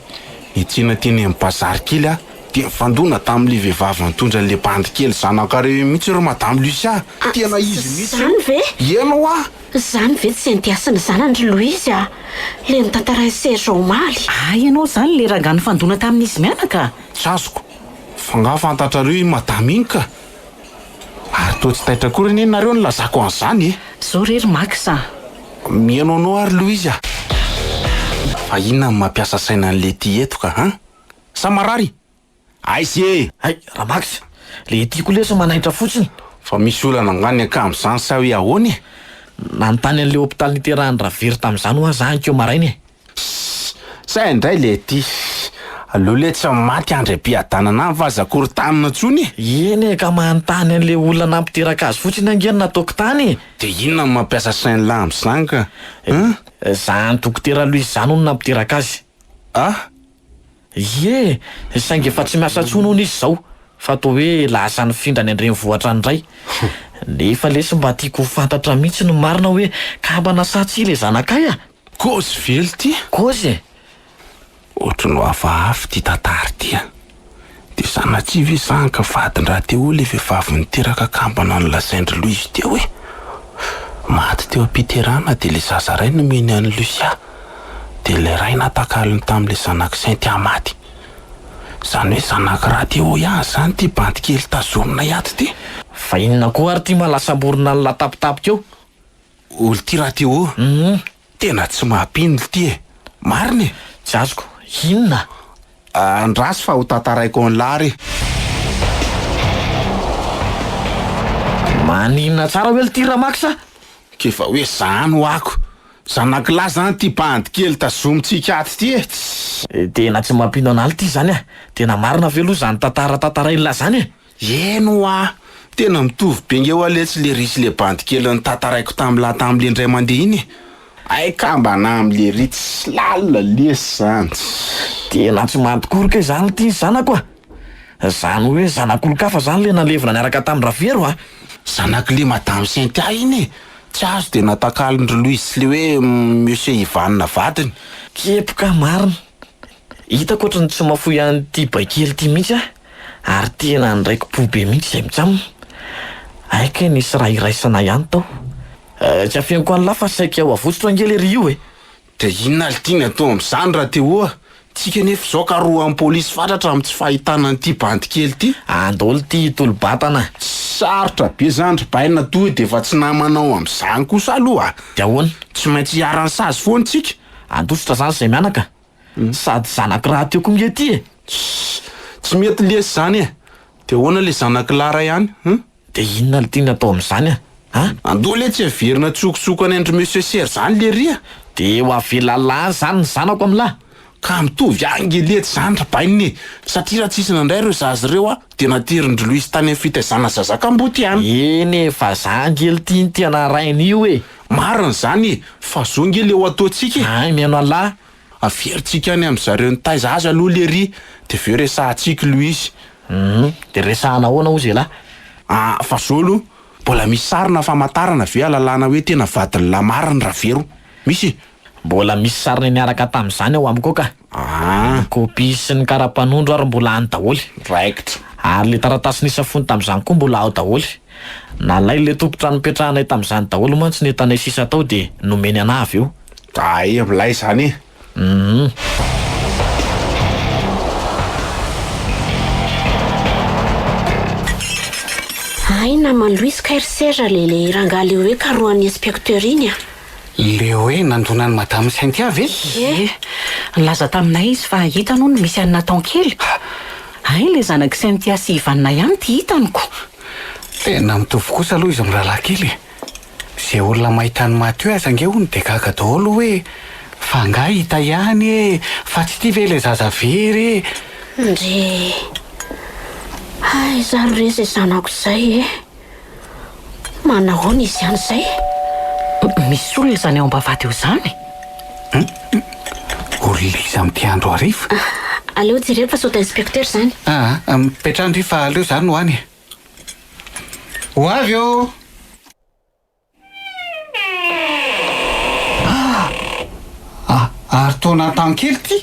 Nitsiana teny amin'ny bazary kely aho dia nifandona tamin'ilay vehivavy nitondra an'ilay bandy kely zanakareo io mihitsy ry Madame Lucia! Tena izy mihitsy io! Izany ve? Eny hoa! Izany ve tsy Cynthia sy ny zanany ry Louise a! Le notantarain'i Serge omaly. Hay ianao izany le rangahy nifandona tamin'izy mianaka? Tsy azoko. Fa nga fantatrareo iny madama iny ka! Ary toa tsy taitra akory anie nareo nilazako an'izany e! Zao re ry Max a! Mihaino anao ary Louise a! Fa inona no mampiasa saina an'i Letty eto ka an? Sa marary? Aiza e! Hay, Ramax, le ity koa lesy manaitra fotsiny. Fa misy olana angaha ny akama izany sa hoe ahoana e? Nanontany an'le hopitaly niterahan'i Ravery tamin'izany hoa za ankeo maraina e. Ssss! Zay indray le ty. Aleo le tsy maty andry am-piadanana any fa aza korontanina intsony e! Eny e, ka manontany an'le olona nampiteraka azy fotsiny ange no nataoko tany e! De inona no mampiasa sain'lah amin'izany ka? Hein? Zany dokotera Louis zany hono nampiteraka azy. Ah! Ie, saingy efa tsy miasa intsony hono izy izao, fa toa hoe lasa nifindra any an-drenivohitra any indray. Nefa lesy mba tiako ho fantatra mihitsy ny marina hoe kambana sa tsia ilay zanakay a! Kôzy ve lty? Kôzy e! Ohatry ny ho hafahafa ity tantara ity a! Dia sanatria ve izany ka vadin-dRatehoa ilay vehivavy niteraka kambana nolazain-dry Louise teo e? Maty teo am-piterahana dia ilay zaza iray nomeny an'i Lucia. Dia ilay ray natakalony tamin'ilay zanak'i Cynthia maty. Izany hoe zanak'i Rateo ihany izany ity bandy kely tazominay ato ity. Fa inona koa ary ity maha lasa-borona an'lah tapitapika eo? Olo ity Rateo, tena tsy mampino ity e! Marina e! Tsy azoko, inona? Andraso fa ho tantaraiko an'lah re! Maninona tsara hoe lty Ramax a? K'efa hoe zany ho'ako! Zanak'lah zany ty bandy kely tazomintsika ato ty e! Tss! Tena tsy mampino anah lty zany a! Tena marina ve aloha zany tantara tantarain'lah zany e? Eny ho'a! Tena mitovy be nge ho'a letsy le ry sy le bandy kely notantaraiko tam'lah tam'le indray mandeha iny e! Hay kambana am'le ry tsy lalina lesy zany! Tss! Tena tsy mampikoroka izany lty ny zanako a! Zany hoe zanak'olon-kafa zany le nalevina niaraka tamin'i Ravero a! Zanak'le madame Cynthia iny e! Tsy azo dia natakalon-dry Louise sy le hoe monsieur Ivan vadiny. Kepoka marina. Hitako ohatry ny tsy mahafoy an'ity baikely ity mihitsy aho ary tena niraiki-po be mihitsy izay mitsam. Hay kay nisy raha iraisana ihany tao. Tsy afeniko an'lah fa saika ho avotsotro ange lery io e! Dia inona ary ity ny atao amin'izany Rateoa? Tsika anefa izao karohan'ny polisy fatratra amin'ny tsy fahitana an'ity bandy kely ity. Andao lty hitolo-batana. Sarotra be zany ry baina toa dia efa tsy namanao amin'izany kosa aloha a! Dia ahoana? Tsy maintsy iharan'ny sazy foana tsika. Handositra zany izay mianaka? Sady zanako rahateo koa nge ty e! Tsy mety lesy izany e! Dia ahoana ilay zanak'i Lara ihany? Hum? Dia inona no tiany atao amin'izany a? A? Andao le tsy averina tsokosoko any an-dry Monsieur Serge any lery a! Dia ho avela lany izany ny zanako amin'lah? Ka mitovy ange letsy izany ry bainina e! Satria raha tsisy nandray ireo zaza ireo a, dia naterin-dry Louise tany amin'ny fitaizana zaza kamboty ihany. Eny e, fa za ange lty ny tena rainy io e! Marina izany e! Fa zao nge le ho ataontsika e! Hay mihaino an'lah! Averintsika any amin-dry zareo nitaiza azy aloha lery, dia avy eo resahantsika Louise. Hum, dia resahana ahoana hozy elah? Ah, fa zao aloha, mbola misy sary na famantarana ve ahalalana hoe tena vadin'i Lamar ny Ravero? Misy? Mbola misy sariny niaraka tamin'izany ao amiko ao ka. Ah. Ny kopia sy ny kara-panondro ary mbola any daholo. Raikitra. Ary le taratasy nisafoany tamin'izany koa mbola ao daholo. Nalain'ilay tompon-trano nipetrahanay tamin'izany daholo mantsy ny entanay sisa tao dia nomeny anah avy eo. Ay, milay izany e! Hum. Hay! Hay naman'i Louise kay ry Serge le le rangahy le hoe karohan'ny inspecteur iny a! Le hoe nandona an'i madame Cynthia ve? Ie. Nilaza taminay izy fa hitany hono misy an'i Nathan kely. Hay le zanak'i Cynthia sy Ivanna ihany ty hitany ko! Tena mitovy kosa aloha izy mirahalahy kely e! Ze olona mahita an'i Mathieu aza ange hono de gaga daholo hoe fa angaha hita ihany e! Fa tsy ity ve ilay zaza very e! Ndry! Aiza ary re izay zanako izay e! Manahoana izy any izay? Misy olona izany ao am-bavahady eo izany? Olona iza amin'ity andro hariva? Aleo jereko fa sao dia inspecteur izany. Aa, mipetraha ndry fa aleo izaho no any e! Ho avy ô! Ah! Ary toa Nathan kely ity!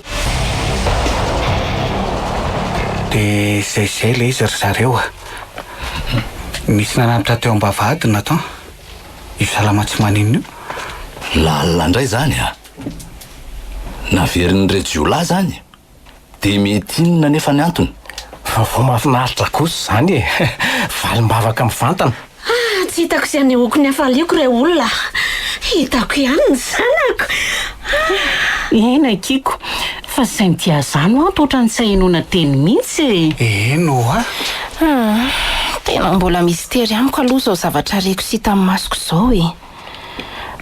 Dia izay izay ilay izy ry zareo a! Nisy nanatitra teo am-bavahady Nathan. Io salama tsy maninona io. Lalina indray izany a! Naverin'ireo jiolahy izany? Dia mety inona anefa ny antony? Vaovao mahafinaritra kosa izany e! Valim-bavaka mivantana. Ah, tsy hitako izay hanehoako ny hafaliako re olona a! Hitako ihany ny zanako! Ah! Eny aky ko, fa Cynthia zany ho'a ohatran'ny tsy ahenoana teny mihitsy e! Eny ho'a! Hum, tena mbola mistery amiko aloha izao zavatra reko sy hitan'ny masoko izao e!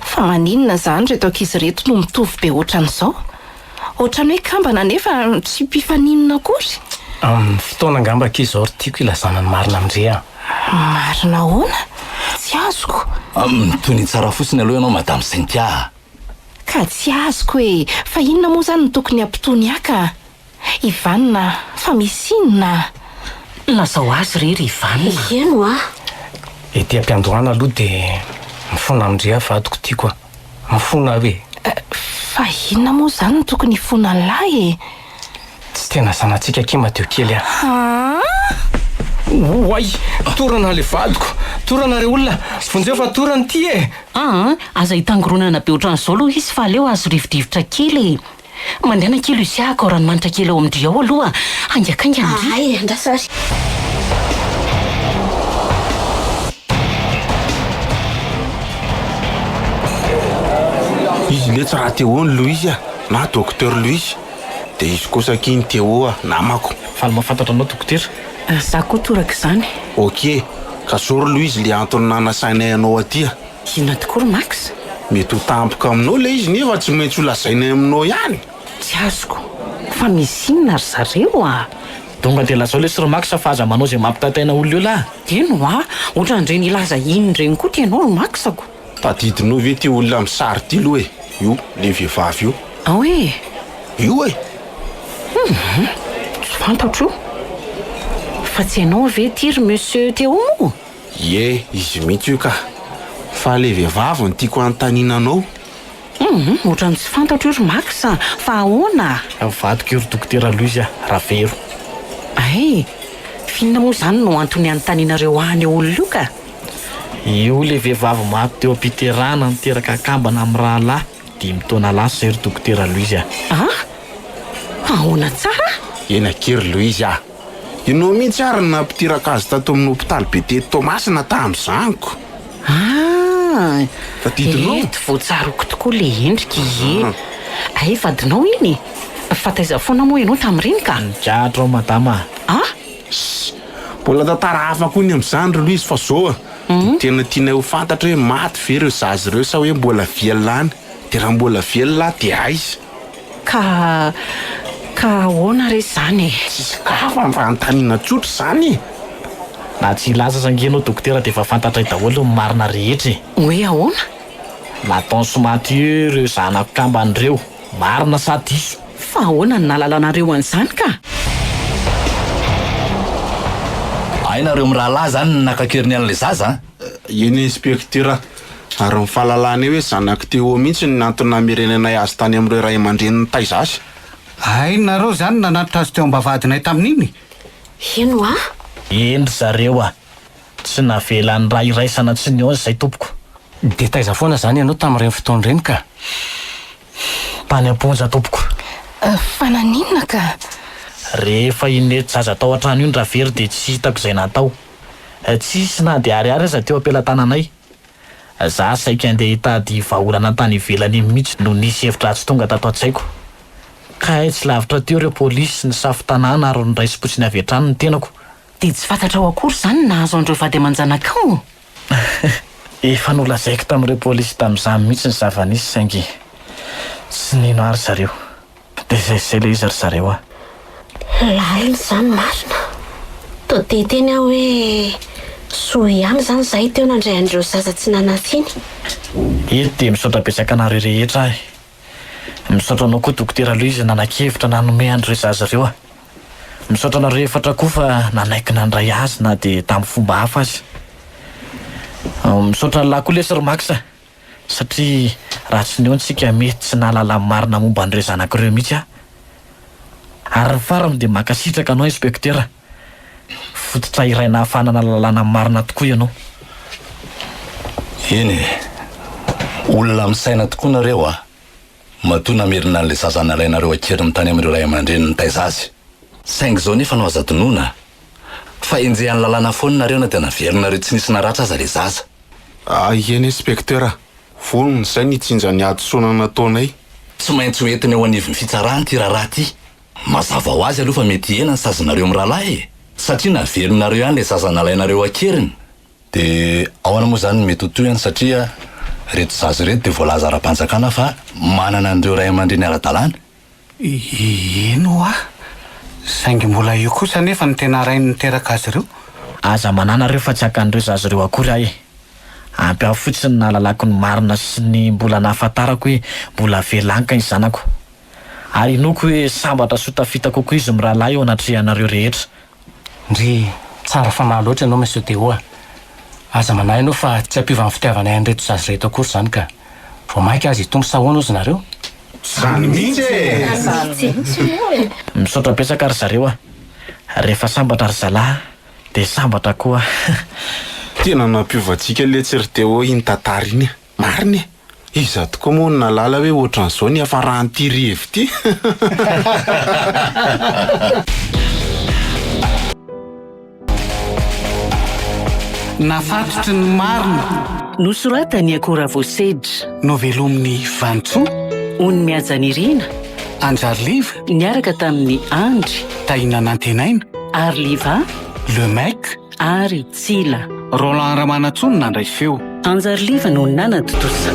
Fa maninona izany ireto ankizy ireto no mitovy be ohatran'izao? Ohatran'ny hoe kambana nefa tsy mpifaninona akory. Amin'ny fotoana angamba akia izao ry tiako ilazana ny marina amin-dry a. Marina ahoana? Tsy azoko. Mitony tsara fotsiny aloha ianao Madame Cynthia a. Ka tsy azoko e! Fa inona moa izany no tokony hampitony ahy ka? Ivanona, fa misy inona? Lazao azy re ry Ivanona. Eny hoa. Ety am-piandohana aloha dia mifona amin-dry aho vadiko tiako a. Mifona aho e. Fa inona moa izany no tokony hifonan'lahy e? Tsy tena zanatsika akia Madio kely a. Haa? Oay! Torana le vadiko! Torana re olona! Vonjeo fa torana ity e! Aa! Aza hitangoronana be ohatran'izao aloha izy fa aleo azo rivodrivotra kely e! Mandehana kely Lucia akao ranomanitra kely ao amin-dry ao aloha haingakaingana ndry. Ahay, andraso ary. Izy letsy raha Théo ny Louise a, na Docteur Louise, dia izy kosa akia ny Théo a, namako. Faly mahafantatra anao dokotera. Za koa toraka izany. Ok, ka zao ry Louise le antony nanasainay anao aty a. Inona tokoa ry Max? Mety ho tampoka aminao ilay izy nefa tsy maintsy ho lazainay aminao ihany. Tsy azoko. Fa misy inona ry zareo a? Tonga dia lazao lesy ry Max fa aza manao izay mampitaintaina olona eo lahy. Eny hoa, ohatran'ireny hilaza inn ireny koa ty ianao ry Max-ko. Tadidinao ve ity olona amin'ny sary ity aloha e? Io, ilay vehivavy io. Ao e! Io e! Hum, tsy fantatro io. Fa tsy ianao ve ity ry Monsieur Théo moa? Ie, izy mihitsy io ka. Fa le vehivavy no tiako hanontaniana anao. Hum, ohatran'ny tsy fantatro io ry Max a! Fa ahoana? Vadiko io ry Dokotera Louise a! Ravero. Hay! F'inona moa izany no antony hanontanianareo ahy an'io olona io ka? Io le vehivavy maty teo am-piterahana niteraka akambana amin'ny rahalahy, dimy taona lasa izay ry Dokotera Louise a! Ah! Ahoana tsara? Eny akia ry Louise a! Ianao mihitsy ary no nampitiraka azy tato amin'ny hopitaly be teto Toamasina tamin'izany ko. Ah! Tadidinao? Eto vao tsaroako tokoa le endrika ie. Hay vadinao iny? Fa taiza foana moa ianao tamin'ireny ka? Nigadra aho madama a! Ah! Ssss! Mbola tantara hafa koa ny amin'izany ry Louise fa zao a! Dia tena tianay ho fantatra hoe maty ve ireo zaza ireo sa hoe mbola velona any? Dia raha mbola velona dia aiza? Ka ka ahoana re izany e? Tsisy hafa fa anontaniana tsotra izany e! Na tsy hilaza aza ange ianao dokotera dia efa fantatray daholo ny marina rehetra e! Hoe ahoana? Nathan sy Mathieu ireo zanako kambana ireo, marina sa diso? Fa ahoana no nahalalanareo an'izany ka? Hay nareo mirahalahy zany no naka an-keriny an'ilay zaza an! Eny inspecteur a! Ary ny fahalalanay hoe zanak'i Théo mihitsy no antony namerenanay azy tany amin'ireo ray aman-dreny nitaiza azy. Hay nareo zany nanatitra azy teo am-bavahadinay tamin'iny? Eny hoa! Eny ry zareo a! Tsy navelan'ny ra iraisana tsy nihaona izay tompoko. Dia taiza foana izany ianao tamin'ireny fotoana ireny ka? Tany am-ponja tompoko. Fa naninona ka? Rehefa iny nety zaza tao an-trano iny Ravery dia tsy hitako izay natao. Tsisy na dia ariary aza teo am-pelatananay. Za saika andeha hitady vahaolana tany ivelany iny mihitsy no nisy hevitra ratsy tonga tato an-tsaiko. Kay tsy lavitra teo ireo polisy nisafo tanàna ary noraisim-potsiny avy hatrany ny tenako. Dia tsy fantatrao akory izany ny nahazo an'ireo vady aman-janakao? Efa nolazaiko tamin'ireo polisy tamin'izany mihitsy ny zava-nisy saingy tsy nino ahy ry zareo. Dia izay izay ilay izy ry zareo a! Lalina izany marina. Toa te hiteny aho hoe soa ihany izany izahay teo nandray an'ireo zaza tsy nanan-tsiny. Eto dia misaotra betsaka anareo rehetra aho e. Misaotra anao koa Dokotera Louise nanan-kevitra nanome an'ireo zaza ireo a. Misaotra anareo efatra koa fa nanaiky nandray azy na dia tamin'ny fomba hafa aza. Misaotra an'lah koa lesy ry Max a. Satria raha tsy nihaona isika mety tsy nahalala ny marina momba an'ireo zanako ireo mihitsy aho. Ary ny farany dia mankasitraka anao Inspektera. Fototra iray nahafahana nahalalana ny marina tokoa ianao. Eny e! Olona misaina tokoa nareo a! Matoa namerina an'ilay zaza nalainareo an-keriny tany amin'ireo ray aman-dreny nitaiza azy. Saingy izao nefa no azo adinoina fa enjehan'ny lalàna foana nareo na dia naverinareo tsy nisy naratra aza ilay zaza. Eny Inspecteur a! Vonona izay ny hitsinja ny hadisoana nataonay. Tsy maintsy ho entina eo anivon'ny fitsarana ity raharaha ity. Mazava ho azy aloha fa mety hihena ny sazinareo mirahalahy e! Satria naverinareo ihany ilay zaza nalainareo an-keriny. Dia ahoana moa izany no mety ho tohiny satria ireto zaza ireto dia voalaza ara-panjakana fa manana an'ireo ray aman-dreny ara-dalàna? Eny ho'a. Saingy mbola io kosa anefa no tena rainy niteraka azy ireo. Aza manahy nareo fa tsy haka an'ireo zaza ireo akory aho e. Ampy ahy fotsiny ny nahalalako ny marina sy ny mbola nahafantarako hoe mbola velanka ny zanako. Ary inoako hoe sambatra sy ho tafita kokoa izy mirahalahy eo anatrehanareo rehetra. Ndry, tsara fanahy loatra ianao Monsieur Théo a! Aza manahy ianao fa tsy hampiova ny fitiavanay an'ireto zaza ireto akory izany ka! Vao mainka aza hitombo sa ahoana ozy nareo? Zany mihitsy e! Zany mihitsy moa e! Misaotra betsaka ry zareo a! Rehefa sambatra ry zalahy dia sambatra koa aho. Tena nampiova antsika letsy ry Théo iny tantara iny a! Marina e! Iza tokoa moa no nahalala hoe ohatran'izao ny hiafaran'ity revy ity? Nafatotry ny marina. Nosoratan'i Akora Voasedra. Novelomin'i Vanintsoa. Ony Mihaja Nirina. Anjariliva. Niaraka tamin'i Andry. Tahina Nantenaina. Arliva. Le Mec. Ary Tsila. Roland Ramanantsoa no nandray feo. Anjariliva no nanatontosa.